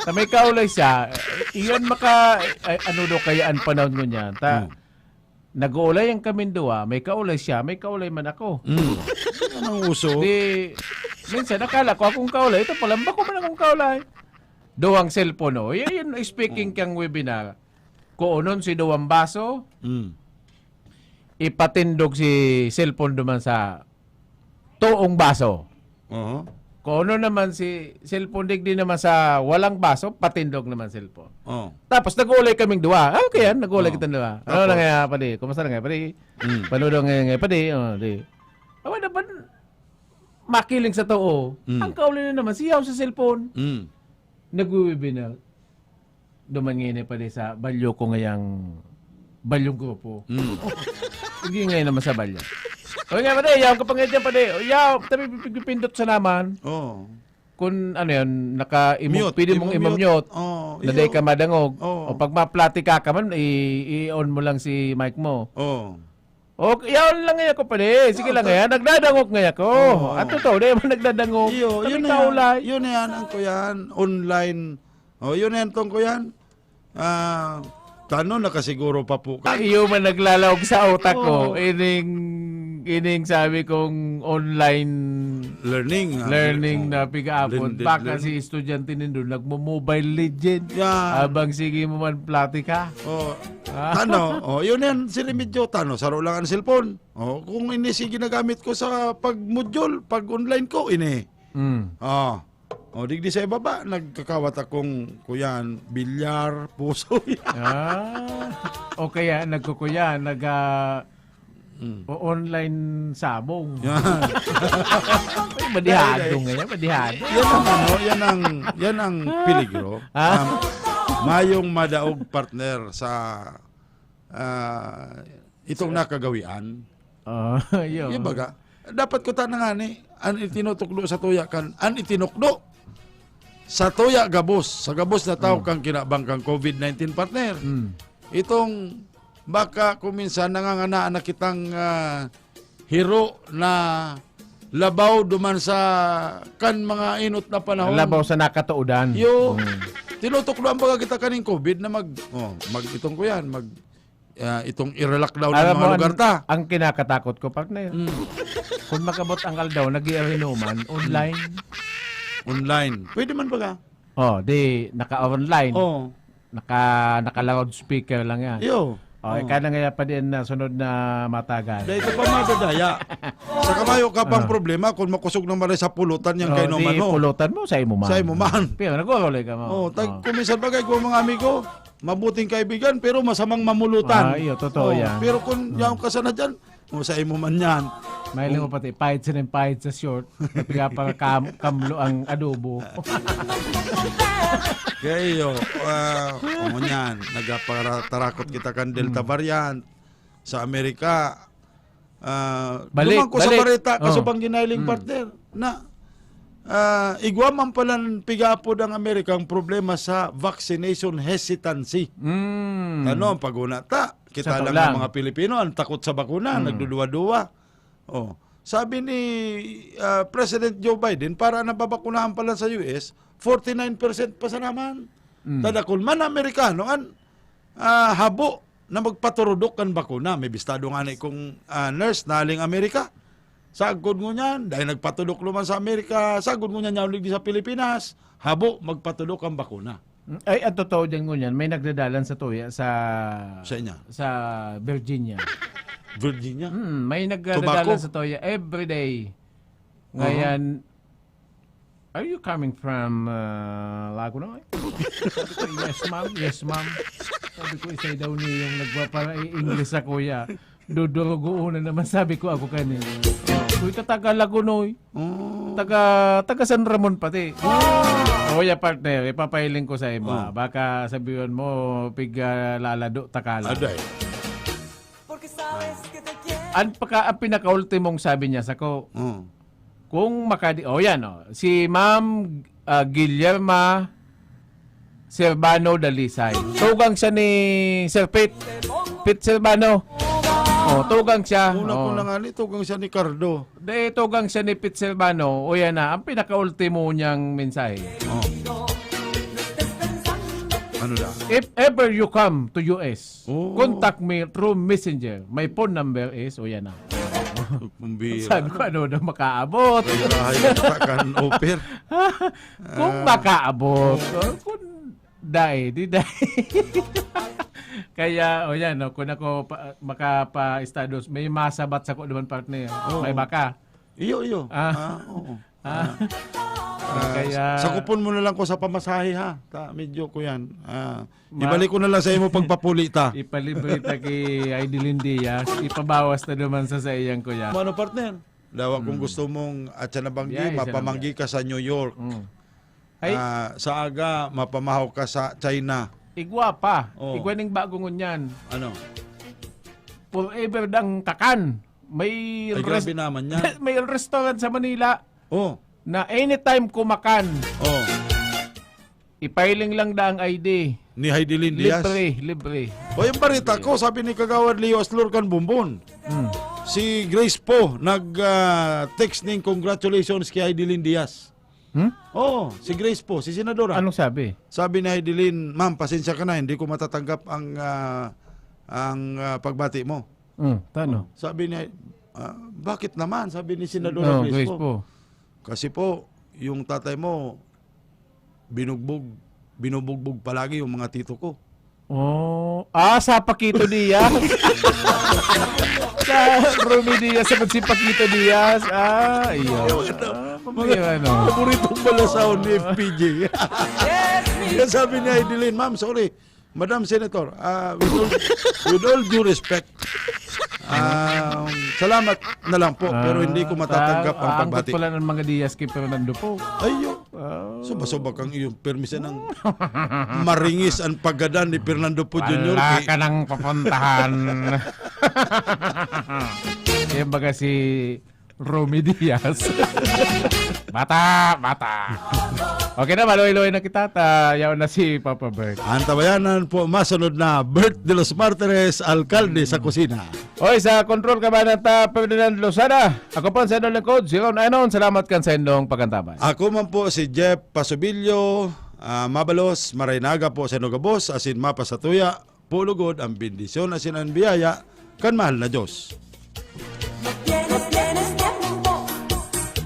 Sa may kaulay siya, iyan maka, ay, ano daw kaya ang panahon ngunyan? Ta, Hmm. nag-uulayan kaming duwa, may kaulay siya, may kaulay man ako. Mm. Yan ang uso. Di, minsan akala ko akong kaulay, ito pala, bako man akong kaulay. Duwang cellphone, oh. Yan, yan, speaking Mm. kang webinar. Kuonon si duwang baso, Mm. ipatindog si cellphone duman sa toong baso. Oo. Kung ano naman si cellphone, digdi naman sa walang baso, patindog naman cellphone. Oo. Tapos nag-uulay kaming duwa. Ah, okay yan, nag-uulay Oo. kitang duwa. Ano Tapos? na nga, padi? Kumusta na nga, padi? Mm. Paano daw nga, nga, padi? Oh, di. Awa naman, makiling sa tao. Mm. Ang kaulay na naman, siyaw sa cellphone. Mm. Nagwi-webinar. Duman ngayon eh, padi, sa balyo ko ngayang balyong grupo. Mm. Hindi ngayon naman sa balyo. O nga, padi, yaw ka pa ngayon dyan, padi. O, yaw, tabi, pipindot sa naman. Oo. Kung ano yan, naka-imo, Mute, pwede mong imo-mute. imo-mute. Oo, Na iyo. di ka madangog. Oo. O pag maplati ka ka man, i-, i-on mo lang si mic mo. Oo. O, yaon lang ngayon ako, padi. Sige Oo, lang ta- ngayon. Nagdadangog ngayon ako. Oo, At oo. totoo, di man nagdadangog. Iyo, Kami yun na yan. kaulay. Yun na yan, ang kuyan. Online. O, yun na yan, tong kuyan. Ah, tano, nakasiguro pa po ka. Ay, iyo man naglalaog sa utak ko. Oo. Ining, ining sabi kong online Learning, ah, learning oh. na pigaapon. Blended Baka learning. si estudyante nindo nagmo-Mobile Legend. Yan. Abang sige mo man plati ka. Oh, Ah. tano, oh, yun yan, si Remedyo, tano, saro lang ang cellphone. Oh, kung ini si ginagamit ko sa pag-module, pag-online ko, ini. Mm. Oh. Oh, digdi sa ibaba, nagkakawat akong, kuyan, bilyar, puso, yan. Ah. O kaya, nagkukuya, nag, ah, Mm. o online sabong. Yan. Ay, madihado Dahil, ngayon, madihado. yan ang ano, yan ang, yan ang Ah. peligro. Ah. Um, mayong madaog partner sa, ah, itong nakagawian. Ah, yun. Yung baga, dapat ko ta na nga ni, an itinutukdo sa tuya kan, an itinukdo sa tuya gabos, sa gabos na tao Mm. kang kinabang kang covid nineteen, partner. Mm. Itong baka kung minsan nangangana na kitang, ah, hiro na labaw duman sa kan mga inot na panahon. Labaw sa nakatuodan. Yo, Mm. tinutukdoan baga kita kaning covid na mag, oh, mag itong ko yan, mag, ah, itong i-lockdown ng Alam mga mo, lugar an ta. ang kinakatakot ko, partner, Mm. kung makabot ang aldaw, nag-iinuman, online. Online. Pwede man baga. Oh, di, naka-online. Oh. Naka, naka-loudspeaker lang yan. Yo. Oh, Oh. ika na nga pa din na sunod na matagal. Dahil ito pa madadaya. Sa kamayo ka pang Ah. problema kung makusog ng maray sa pulutan yang Oh, kainuman di mo. pulutan mo, sa imo man. Sa imo man. Pero nag-uulay ka mo. Oh, tag-, Oh. kung minsan bagay ko, mga amigo, mabuting kaibigan, pero masamang mamulutan. Ah, iyo, totoo Oh, yan. pero kung Oh. yaon ka sana dyan, o sa imo man yan. Mahiling mo Kung pati, pahit sila yung pahit sa short. Pati nga para kam-, kamlo ang adobo. Kaya iyo, ah, o ngunyan, nagapatarakot kita kan Delta Hmm. variant sa Amerika. Ah, Balik, duman ko sa balik. balita, Oh. kasubang ginahiling Hmm. partner, na, ah, igwa man palan pigapod ang Amerika ang problema sa vaccination hesitancy. Hmm. Ano ang paguna ta? Kita Sa lang tao ng lang. mga Pilipino, ang takot sa bakuna, Hmm. nagduduwa-duwa. Oh. Sabi ni, ah, President Joe Biden, para nababakunahan pa lang sa U S, forty-nine percent pa sana man. Mm. Tadakol man Amerikano an, ah, habo na magpaturudok kan bakuna. May bistado nga ni kong, ah, nurse na aling Amerika. Sagkod ngunyan, dahil nagpatudok naman sa Amerika, sagkod ngunyan, yaon digdi sa Pilipinas, habo magpatudok ang bakuna. Mm, ay, ang totoo diyan ngunyan, may nagdadalan sa tuya sa, Sa inya? sa Virginia. Virginia? Mm, may nagdadalan Tobacco? sa tuya every day. Uh-huh. Ngayon, "Are you coming from, uh, Laguna?" Sabi ko, "Yes, ma'am. Yes, ma'am." Sabi ko, "Isay daw niyo yung nagpapara-English sa kuya." Dudurugoon na naman, sabi ko, ako kani. Uy, ta taga Lagunoy. Oh. Taga, taga San Ramon pati. Oh. Oh, yeah, partner, ipapahiling ko sa iba. Oh. Baka sabihan mo, pig, ah, lalado, takala. Aday. An paka-, ang pinakaultimong sabi niya sako, Oh. kung makadi-, oh, yan, oh. Si Ma'am, ah, Guillerma Servano Dalisay. Tugang siya ni Sir Pete. Pete Servano. Oh, tugang siya. Una ko Oh. na nga ni, tugang siya ni Cardo. Di, tugang siya ni Pete Servano. O yan na, ang pinakaultimo niyang mensahe. Oh. Ano na? If ever you come to U S, Oh. contact me through messenger. My phone number is, o yan na. Kumbira. Sabi ko, ano daw makaabot? Kaya tayo kan offer. Kung Ah. makaabot. Ah. Oh, kung dai, di dai. Kaya, o yan, no, kung ako pa, makapa-Estados, may masabat sako naman, partner. Oo. May baka. Iyo, iyo. Ah. Ah, oo. Ah. Ah. Ah, Kaya sakupon mo na lang ko sa pamasahe, ha? Ta, medyo ko yan. Ah, Ma- ibalik ko na lang sa imo pagpapuli ta. Ipalibre ta ki Idilin Diaz. Ipabawas na naman sa saiyang kuya. Mano, partner? Dawa kung Hmm. gusto mong, at siya nabanggi, Biyahe siya mapamanggi nabanggi. ka sa New York. Hmm. Ay. Ah, sa aga, mapamahaw ka sa China. Igwa pa. Oh. Igwa ning bago ngunyan. Ano? Forever dang kakan. May Ay, res-, grabe naman yan. may restaurant sa Manila Oh. na anytime kumakan, Oh. ipahiling lang da ang I D. Ni Heidelin Diaz. Libre, libre. O, yung balita ko, sabi ni Kagawad Leo Aslor kan Bumbon, Hmm. si Grace po, nag, ah, text ning congratulations kay Heidelin Diaz. Hmm? Oo, si Grace po, si Senadora. Anong sabi? Sabi ni Heidelin, "Ma'am, pasensya ka na, hindi ko matatanggap ang, ah, ang, ah, pagbati mo." Hmm, tano? Oh, sabi ni, ah, "Bakit naman?" Sabi ni Senadora No, Grace Grace po. po. "Kasi po, yung tatay mo, binugbog, binubugbog palagi yung mga tito ko." Oh, ah, sa Paquito Diaz. Sa Romy Diaz, sa si Paquito Diaz. Ah, iyo. Yung ito, Ah, mga pabira, no? paboritong balasaw ni F P J. Kaya sabi ni Heidelin, "Ma'am, sorry. Madam Senator, ah, with all, with all due respect, um, salamat na lang po, pero hindi ko matatanggap ang Ah, pagbati. Pala ng mga Diaz kay Fernando po. Ayo. Ah. Suba-suba kang iyong permisa ng maringis ang paggadan ni Fernando po Junior. Wala Kay- ka nang papuntahan. Yan baga si Romy Diaz. Bata, bata. Okay na, maluoy-luoy na kita. Ta, yaon na si Papa Bert. Ang tabayanan po, masunod na Bert de los Martires, alkalde sa kusina. Oy, sa control ka ba ng ta, Ferdinand Lozada? Ako po sa inyong lingkod, si Ron Anon. Salamat kan sa inyong pagantabay. Ako man po si Jeff Pasubilyo, ah, mabalos, maraynaga po sa inyo gabos, asin mapasatuya, po lugod ang bendisyon asin ang biyaya kan mahal na Diyos.